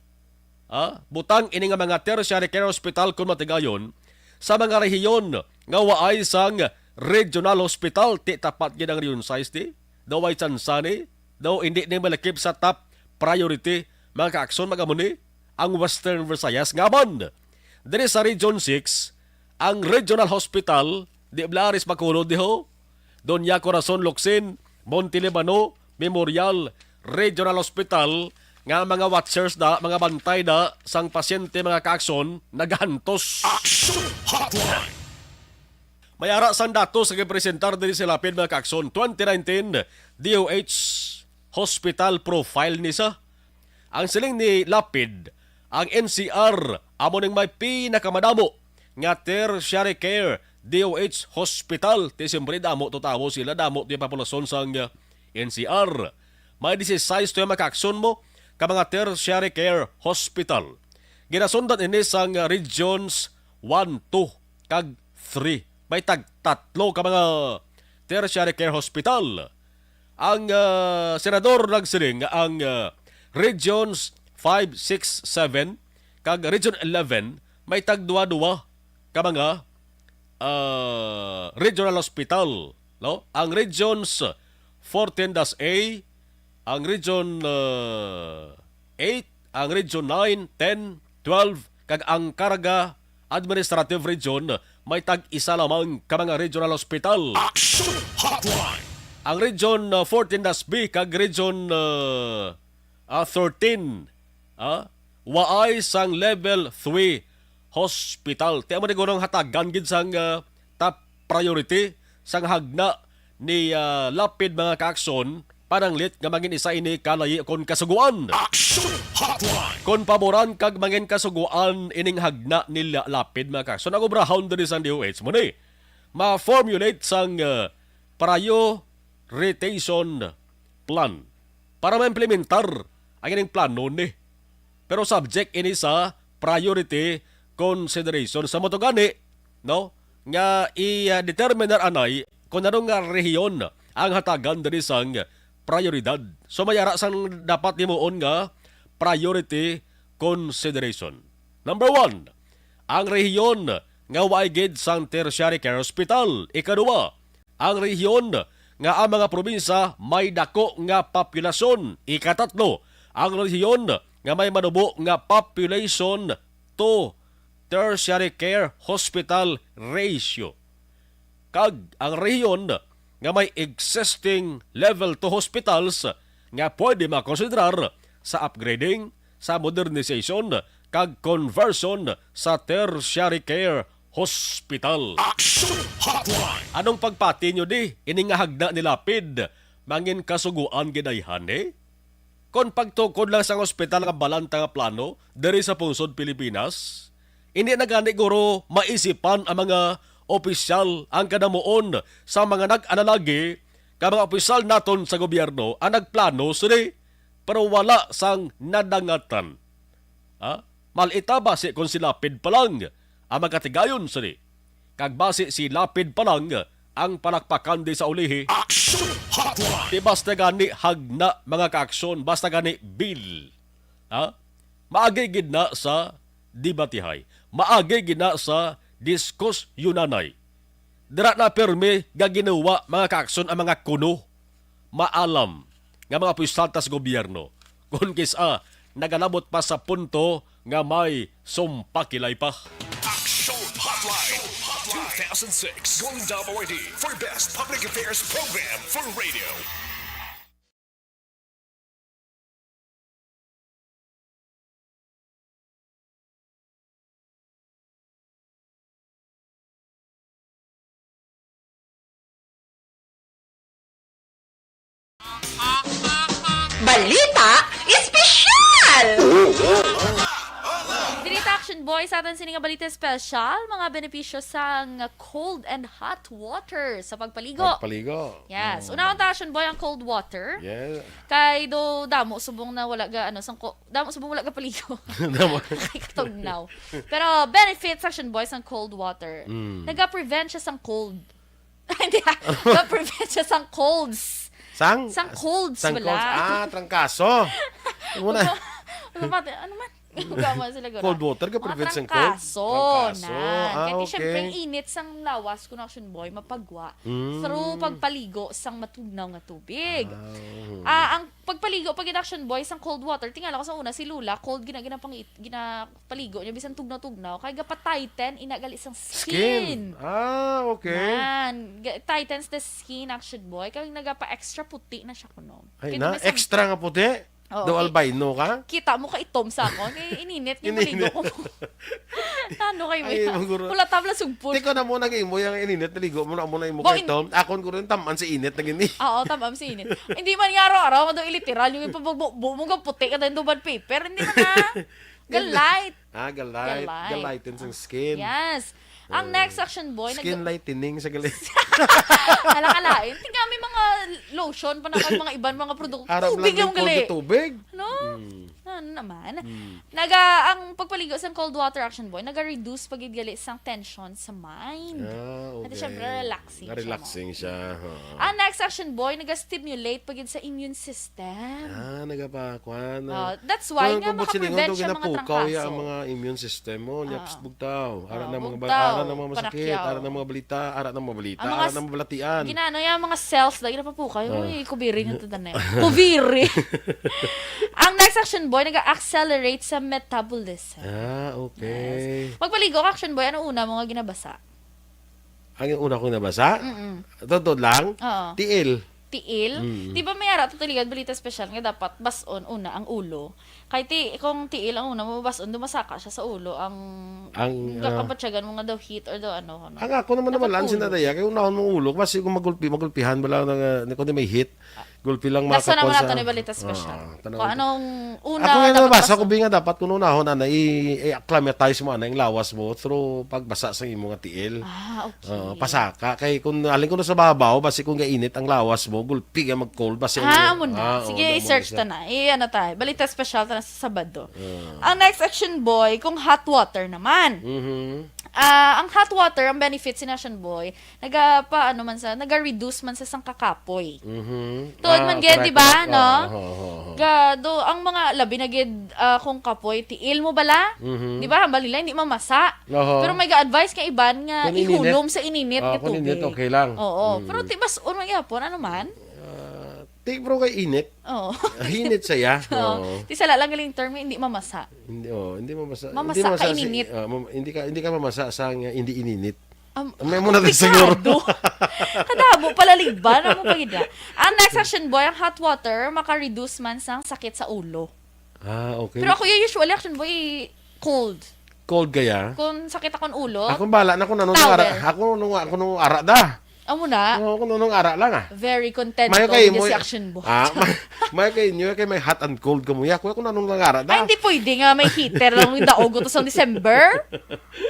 Ha? Butang ini nga mga tertiary care hospital kon matigayon sa mga rehiyon nga waay sang regional hospital, ti tapat gid ang Region sais di. Daw way tsansa ni, daw hindi ni malakip sa top priority, mga kaakson, magamo ni ang Western Visayas. Nga man, diri sa Region six, ang regional hospital, di bla aris makulod diho, Doña Corazon Locsin, Monte Libano Memorial Regional Hospital, nga mga watchers da, mga bantay da sang pasyente, mga kaakson, nagahantos. Action Hotline! May ara sang datos nga gipresentar diri sa Lapid, mga kaakson, twenty nineteen D O H hospital profile ni sa. Ang siling ni Lapid, ang N C R amo ning may pinakamadamo nga tertiary care D O H hospital. Ti siyempre, damo to tawo sila, damo to yung populasyon sang, uh, N C R. May disisais to yung mga kaakson mo ka mga tertiary care hospital. Ginasundan ini sang, uh, regions one, two, kag three. May tagtatlo ka mga tertiary care hospital. Ang, ah, senador nagsiling nga ang, ah, Regions five, six, seven kag Region eleven may tagduwa-duwa ka mga, ah, regional hospital, no? Ang Regions fourteen dash A, ang Region, ah, eight, ang Region nine, ten, twelve, kag ang Caraga Administrative Region may tag-isa lamang ka mga regional hospital. Action Hotline! Ang Region, uh, fourteen dash B kag Region, uh, uh, thirteen, ah, waay sang level three hospital. Ti amo ni gunong hatagan gid sang, uh, top priority sang hagna ni, ah, Lapid, mga kaakson, pananglit nga mangin isa ini ka layi kon kasugoan. Action Hotline! Kon paboran kag mangin kasugoan ining hagna ni La-, Lapid, mga kaakson, ang obrahon diri sang D O H mo ni ma-formulate sang, ah, prioritization plan para ma-implementar ang ining plano ni. Pero subject ini sa priority consideration. Sa mo to gani, no, nga i-determinar anay kung ano nga rehiyon ang hatagan diri sang prioridad. So, may ara sang dapat himuon nga priority consideration. Number one, ang rehiyon nga waay gid sang tertiary care hospital. Ikaduha, ang rehiyon nga ang mga probinsya may dako nga populasyon. Ikatatlo, ang rehiyon nga may manubo nga population to tertiary care hospital ratio, kag ang rehiyon nga may existing level two hospitals nga pwede makonsiderar sa upgrading, sa modernization, kag conversion sa tertiary care hospital. Action Hotline! Anong pagpati nyo di? Ini nga hagna ni Lapid, mangin kasuguan gid ayhan, eh? Kon pagtukod lang sang ospital nga balanta nga plano diri sa pungsod Pilipinas, hindi na gani guro maisipan ang mga opisyal ang kadamuon sa mga nag-analagi ka mga opisyal naton sa gobyerno ang nagplano sini, pero wala sang nadangatan. Ha? Malita ba si kon si Lapid pa lang ang magkatigayon sini? Kag basi si Lapid pa lang ang palakpakan di sa ulihi. Action Hotline! Di basta gani hagna, mga kaaksyon, basta gani bill. Ha? Maagi gid na sa debatihay. Maagi gid na sa diskusyunanay. Dira na pirmi nga ginawa, mga kaaksyon, ang mga kuno maalam nga mga opisyal ta sa gobyerno, kon kis-a nagalabot pa sa punto nga may sumpakilay pa. Action Hotline two thousand six Golden Dove Awardee for Best Public Affairs Program for Radio. Balita Espesyal! Diri ta, Action Boy, sa aton sini nga balita espesyal, mga benepisyo sang cold and hot water sa pagpaligo. Pagpaligo. Yes. Unahon ta, Action Boy, ang cold water. Yeah. Kay do damo subong na wala ga ano sang ko, damo subong wala ga paligo. Damo. Ay, katugnaw. Pero benefits, Action Boy, sang cold water. Mm. Naga-prevent siya sang cold. Hindi, ah. Naga-prevent siya sang colds. Sang? Sang colds, Sang wala. colds. Ah, trangkaso. Muna. Ano man? Ano man? Huwag mo sila gura. Cold water, ga-prevent Mga sang colds? Trangkaso. Trangkaso. Na. Ah, Kaya di, okay. syempre, ang init sang lawas, kung Action Boy, mapagwa. Mm. Through pagpaligo sang matugnaw nga tubig. Ah, Ah, ang pagpaligo pag Action Boy sang cold water, tingala ko sa una si Lola, cold gina ginapangit ginapaligo niya bisan tugnaw-tugnaw kay gapa-tighten ina gali sang skin. Skin. Ah, okay. Nan, ga- tightens the skin, Action Boy. Kay nagapa-extra puti na siya kuno. Ay Kay na, di ba sa- extra nga puti. Oo, Do okay. Albino ka? Kita mo ka itom sa ako. Kay ininit nga maligo Ininit. ko. Ano kayo? Ay, maguro. Wala tabla sugpon. Tiko na mo nag-imo yung ininit, naligo mo na mo na imo Bo, kay Tom. Akon ko rin taman sa init na gini. Oo, tama si init. Hindi man nga araw-araw, nga daw iliteral yung ipabugbo mo nga puti ka dahil duban paper. Hindi man na. Galight. Ah, galight. Galight. Galighten sang skin. Yes. Ang next, Action Boy, nag- Skin lightening sa galit. Alakalain. Tingnan, may mga lotion pa na kag mga iban mga produkto. Arap Tubig lang yung yung cold gali. Tubig. No? Mm. Ano naman? Mm. Naga, ang pagpaligo sa cold water, Action Boy, naga-reduce pa gid gali sang tension sa mind. Ah, okay. Ate, syempre, relaxing siya, Relaxing siya. Oo. Ang next, Action Boy, naga-stimulate pa gid sa immune system. Ah, nagapakuan. Oh, that's why nga Kung buot silingon, makaprevent kung siya mga ginapukaw ya trangkaso. ang mga immune system mo, nya Ah. bugtaw. Ara Ah, na mga bugtaw, ara na mga masakit, panakyaw. Ara na mga balita, ara na mga balita, Ang mga ara s- na mga balatian. Ginano yung mga cells, lagi napapukaw. Ah. Uy, kubiri na to na. Kubiri! Ang next, Action Boy, nag-accelerate sa metabolism. Ah, okay. Magpaligo ka, Action Boy, ano una mo nga ginabasa? Ang una kong nabasa? Mm-mm. Totoo lang? Oo. Tiil. Tiil? Mm. Di ba may ara to talaga balita special nga dapat bason una ang ulo? Kay ti kung tiil ang una mo bason, dumasaka siya sa ulo ang Ang, ah, kabatyagan mo nga daw heat or daw ano, ano. Ang ako naman Dapat naman lang ulo. Sinadaya, kay unahon mong ulo, kasi kung magulpi, magulpihan, bala na, na, kung di may heat, gulpi lang Nasa naman makakuha nato ni balita special. Ah, Kung anong una Ako nga dapat nabasa bason. ko, binga dapat kung unahan na, i-, i-acclimatize mo na yung lawas mo through pagbasa sa imo nga tiil. Ah, okay. Oo, pasaka. Kay kung alin ko na sa babaw, basi kung gainit ang lawas mo, gulpi nga mag-cold. Basta Ah, yung amo na. Ah, oo, Sige, na mo i-search siya. ta na. I-ano ta. Balita special ta na sa Sabado. Ah. Ang next, Action Boy, kung hot water naman. Mhm. Ah, ang hot water, ang benefits ni Action Boy, naga, pa, ano man sa, naga-reduce man sa sang kakapoy. Mhm. Tuod Ah, man gyud, correct, di ba, correct. no? Oo, oo, oo, oo. Ga, do, ang mga, labi na gyud, ah, kung kapoy, tiil mo bala? Mhm. Di ba, hambal nila, hindi mamasa. Oho. Pero may ga-advise nga iban nga Kung ininit. ihulom sa ininit Ah, nga kung ininit, tubig. okay lang. Oo. Mm. Pero tibas-on man gyapon, ano man? Ah, ti, bro, kay init. Oo. Hinit siya. Oo. Oo. Ti sala lang galing term, hindi mamasa. Hindi, oh, hindi mamasa. Mamasa Hindi mamasa ka si, ininit. ah, mam-, hindi ka, hindi ka mamasa sa nga hindi ininit. Am, May muna din siguro. komplikado. Kadamo pala ligban ang mga pagida. Ang next, Action Boy, ang hot water maka-reduce man sang sakit sa ulo. Ah, okay. Pero ako, usually, Action Boy, cold. Cold kaya? Kung sakit akong ulo, Ako bala na kung anong Towel. ara. Ako nung, ako nung ara da. Amo na. Oo, kung anong ara lang, ah. Very content Mayo daw kay niya mo si Action Boy. Ah, may, mayo kay inyo kay may hot and cold ka mo. Ya, kuya, kung anong lang ara da. Ay, hindi pwede nga may heater lang yung daog to sa December.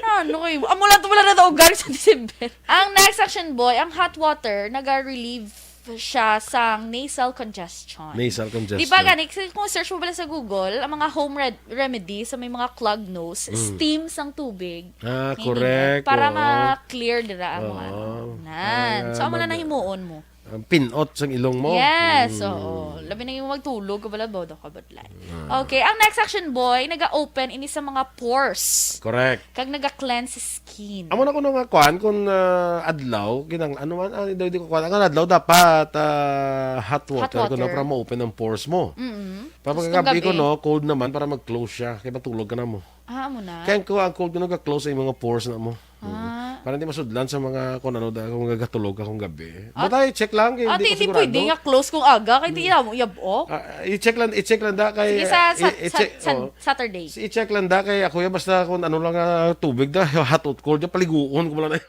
Ano kayo? Amo lang to wala na daogan sa December. Ang next, Action Boy, ang hot water, naga-relieve siya sang nasal congestion. Nasal congestion. Di ba gani, kasi kung search mo pala sa Google, ang mga home red-, remedy sa may mga clogged nose, Mm. steam sang tubig. Ah, Ininit correct. para Oo. ma-clear dira ang mga Oo. ano. Nan. Ah, So, amo na mag- nahimuon mo. Ang pinot sang ilong mo. Yes, Mm. oo. Labi na yung magtulog ka pala, bodo ka, budlay. Ah. Okay, ang next, Action Boy, naga-open ini sa mga pores. Correct. Kag naga-cleanse skin. Amo na kuno nga kuan, kung, ah, adlaw, kinang-, ano man, ah, di, di ko kuan. Ang adlaw dapat, ah, hot Hot water, kuno water. para ma-open ang pores mo. Mm-mm. Para Tapos kung pagkagabi gabi. kuno, cold naman para mag-close siya. Kaya matulog ka na mo. Ah, amo na. Kaya ko ang cold kuno ga-close ang mga pores na mo. Ah. Mm. Para hindi masudlan sa mga kung ano da, kung gagatulog ka kung gabi. At But I check lang, kay Ate, hindi hindi ko pwede sigurado. nga close kung aga, kay di Mm. mo yab-ok. Ah, i-check lang, i-check lang da kay Sige, sa, sa, i-, i-check, sa, sa, oh. Saturday. Si i-check lang da kay ako ya, basta kung ano lang nga tubig da, hot or cold da, paliguon ko lang na.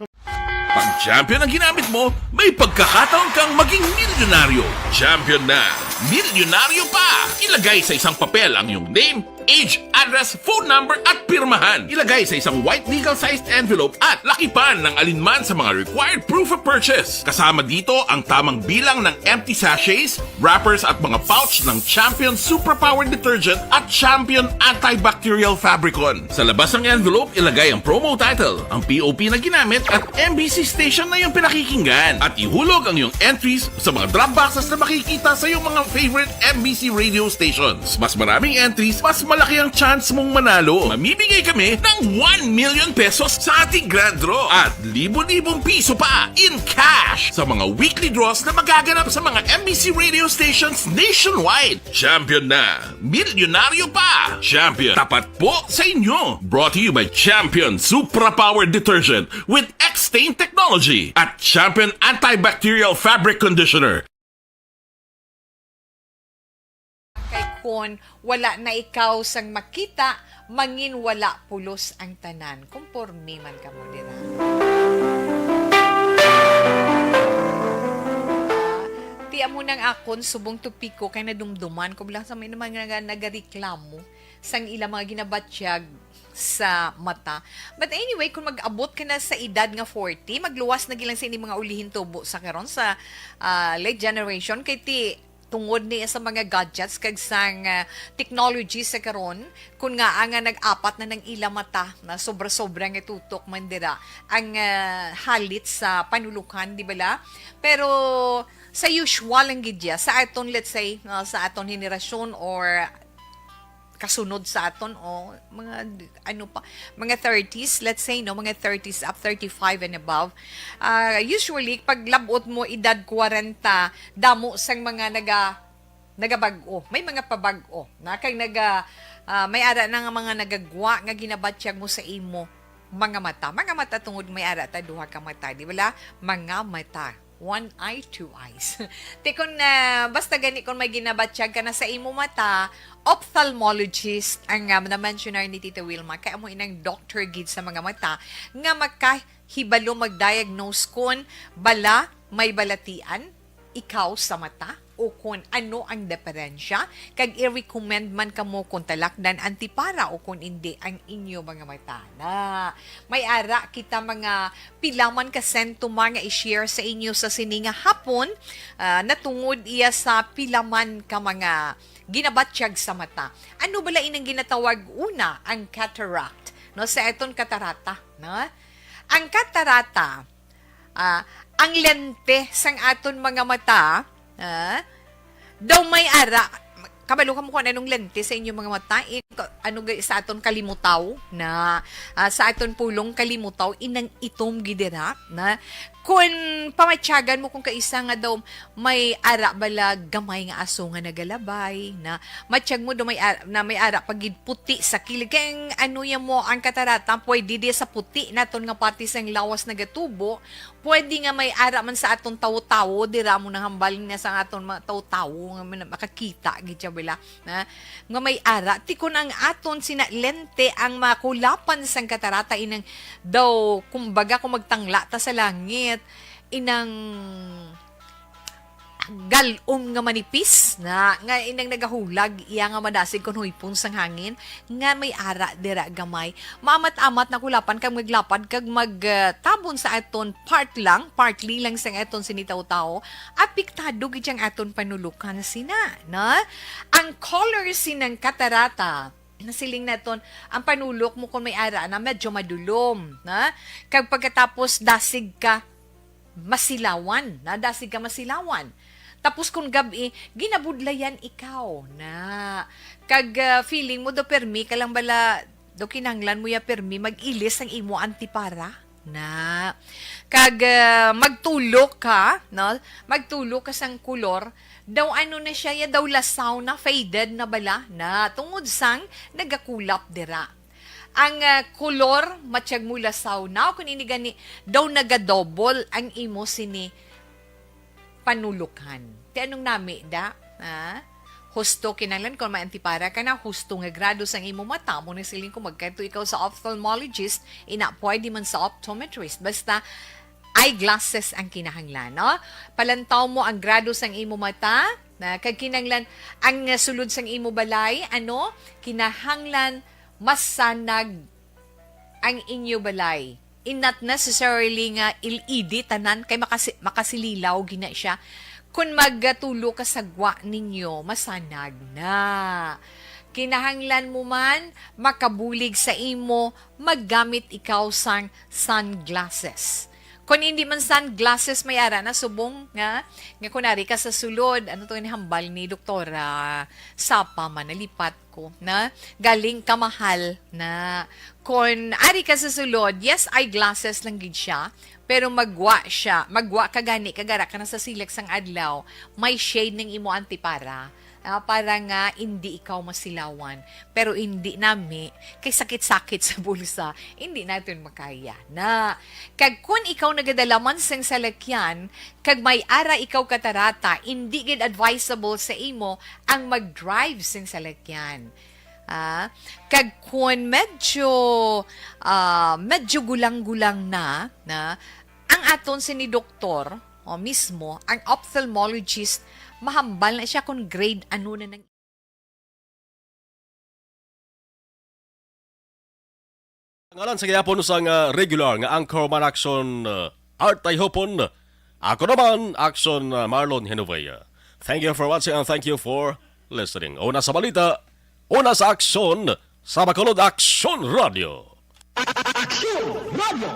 Pag champion ang ginamit mo, may pagkakataon kang maging milyonaryo. Champion na, milyonaryo pa! Ilagay sa isang papel ang iyong name, age, address, phone number, at pirmahan. Ilagay sa isang white legal-sized envelope at lakipan ng alinman sa mga required proof of purchase. Kasama dito ang tamang bilang ng empty sachets, wrappers at mga pouch ng Champion Superpower Detergent at Champion Antibacterial Fabricon. Sa labas ng envelope, ilagay ang promo title, ang P O P na ginamit at M B C station na iyong pinakikinggan. At ihulog ang iyong entries sa mga drop boxes na makikita sa iyong mga favorite M B C radio stations. Mas maraming entries, mas malaki ang chance mong manalo. Mamimigay kami ng one million pesos sa ating grand draw at libo-libong piso pa in cash sa mga weekly draws na magaganap sa mga M B C radio stations nationwide. Champion na! Milyonaryo pa! Champion, tapat po sa inyo! Brought to you by Champion Supra Power Detergent with X-Stain Technology at Champion Antibacterial Fabric Conditioner. Kay kun wala na ikaw sang makita, mangin wala pulos ang tanan. Kumporme man kamo dira. Ah, ti amo nang akon subong topiko kay nadumduman ko lang sa may mga naga-, nagareklamo sang ilang mga ginabatyag sa mata. But anyway, kung mag-abot ka na sa edad nga forty, magluwas na gilang sa ini mga ulihin tubo sa karon sa, ah, late generation kay ti tungod ni sa mga gadgets kag sang, ah, technology sa karon, kun nga nga nag-apat na nang ila mata na sobra-sobra nga tutok man dira ang, ah, halit sa panulukan, di bala? Pero sa usual lang gid ya, sa aton, let's say, no, sa aton henerasyon or kasunod sa aton, o mga, ano pa, mga thirties, let's say, no, mga thirties up, thirty-five and above. Ah, usually, pag labot mo edad kwarenta, damo sang mga naga-, nagabag-o. May mga pabag-o. Na kay naga-, ah, may ara na nga mga nagagwa nga ginabatyag mo sa imo mga mata. Mga mata tungod may ara ta duha ka mata, di bala? Mga mata. One eye, two eyes. Ti kun, ah, basta gani kun may ginabatyag ka na sa imo mata, ophthalmologist ang, ah, na-mentionar ni Tita Wilma, kay amo inang doctor gid sa mga mata nga makahibalo mag-diagnose kun bala may balatian ikaw sa mata o kon ano ang diferensya, kag i-recommend man kamo kon talakdan antipara o kon indi ang inyo mga mata. Na, may ara kita mga pila man ka sentoma nga i-share sa inyo sa sini nga hapon, ah, natungod iya sa pila man ka mga ginabatyag sa mata. Ano bala inang ginatawag una ang cataract? No, sa aton katarata, no? Ang katarata, ah, ang lente sang aton mga mata, ah, daw may ara. Kabalo kamo kung anong lente sa inyong mga mata? I-, ano ga-, sa aton kalimutaw na, ah, sa aton pulong kalimutaw, inang itom gid dira na. Kun pamatyagan mo kung kaisa nga daw may ara bala gamay nga aso nga nagalabay, na matyag mo daw may ara, na may ara pa gid puti sa kilid. Kay ang ano ya mo, ang katarata, pwede di sa puti naton nga parte sang lawas nagatubo, pwede nga may ara man sa aton tawo-tawo, dira mo nang hambal na sa aton mga tawo-tawo nga man-, makakita gid siya bala, na, nga may ara. Ti kun ang aton sina lente ang makulapan sang katarata, inang daw, kumbaga, kung magtangla ta sa langit, inang galom nga manipis na, nga inang nagahulag iya nga madasig kon huypon sang hangin, nga may ara dira gamay. Maamat-amat na kulapan kag maglapad kag mag, ah, tabon sa aton part lang, partly lang sang aton sinitaw-tawo, apektado gid ang aton panulukan sina, no? Ang color sinang katarata, nasiling naton, ang panulok mo kung may ara na medyo madulom, na? Kag pagkatapos dasig ka masilawan, na dasig ka masilawan. Tapos kung gab-i, ginabudlayan ikaw na. Kag, ah, feeling mo do permi ka lang bala, do kinahanglan mo ya permi mag-ilis ang imo antipara na. Kag, ah, magtulok ka, no? Magtulok ka sang kolor. Daw ano na siya, ya daw lasaw na, faded na bala na. Tungod sang nagakulap dira. Ang, ah, kolor, matyag mo lasaw na. O kung ini gani, daw nagadouble ang imo sini panulukan. Ti anong nami, da? Ha? Husto kinahanglan kung may antipara ka na, husto nga grado sang imo mata, mo ni siling ko magkadto ikaw sa ophthalmologist, ina pwede man sa optometrist. Basta eyeglasses ang kinahanglan, no? Palantaw mo ang grado sang imo mata, na kag kinahanglan ang, uh, sulod sang imo balay, ano? Kinahanglan masanag ang inyo balay. In not necessarily nga L E D tanan kay makasi-, makasililaw gina siya. Kung magatulo ka sa gwa ninyo, masanag na. Kinahanglan mo man makabulig sa imo, maggamit ikaw sang sunglasses. Kung hindi man sunglasses, may ara na subong nga, nga kung ari ka sa sulod, ano to inihambal ni Doktora Sapa man, nalipat ko na galing kamahal na. Kon ari ka sa sulod, yes, eyeglasses lang gid siya, pero magwa siya, magwa ka gani kag ara ka na sa silak sang adlaw, may shade ning imo antipara, ah, para nga indi ikaw masilawan. Pero indi nami, kay sakit-sakit sa bulsa, indi naton makaya na. Kag kun ikaw nagadala man sang salakyan, kag may ara ikaw katarata, indi gid advisable sa imo ang mag-drive sing salakyan. Ah, kag kun medyo, ah, medyo gulang-gulang na, na, ang aton sini doktor, o mismo, ang ophthalmologist, mahambal na siya kung grade ano na nang Ngalan sa gihapon sang, ah, regular nga anchor man, Action, ah, Art Tayhopon. Ako naman, Action, ah, Marlon Genovea. Thank you for watching and thank you for listening. Una sa balita, una sa aksyon, sa Bacolod Action Radio. Action Radio.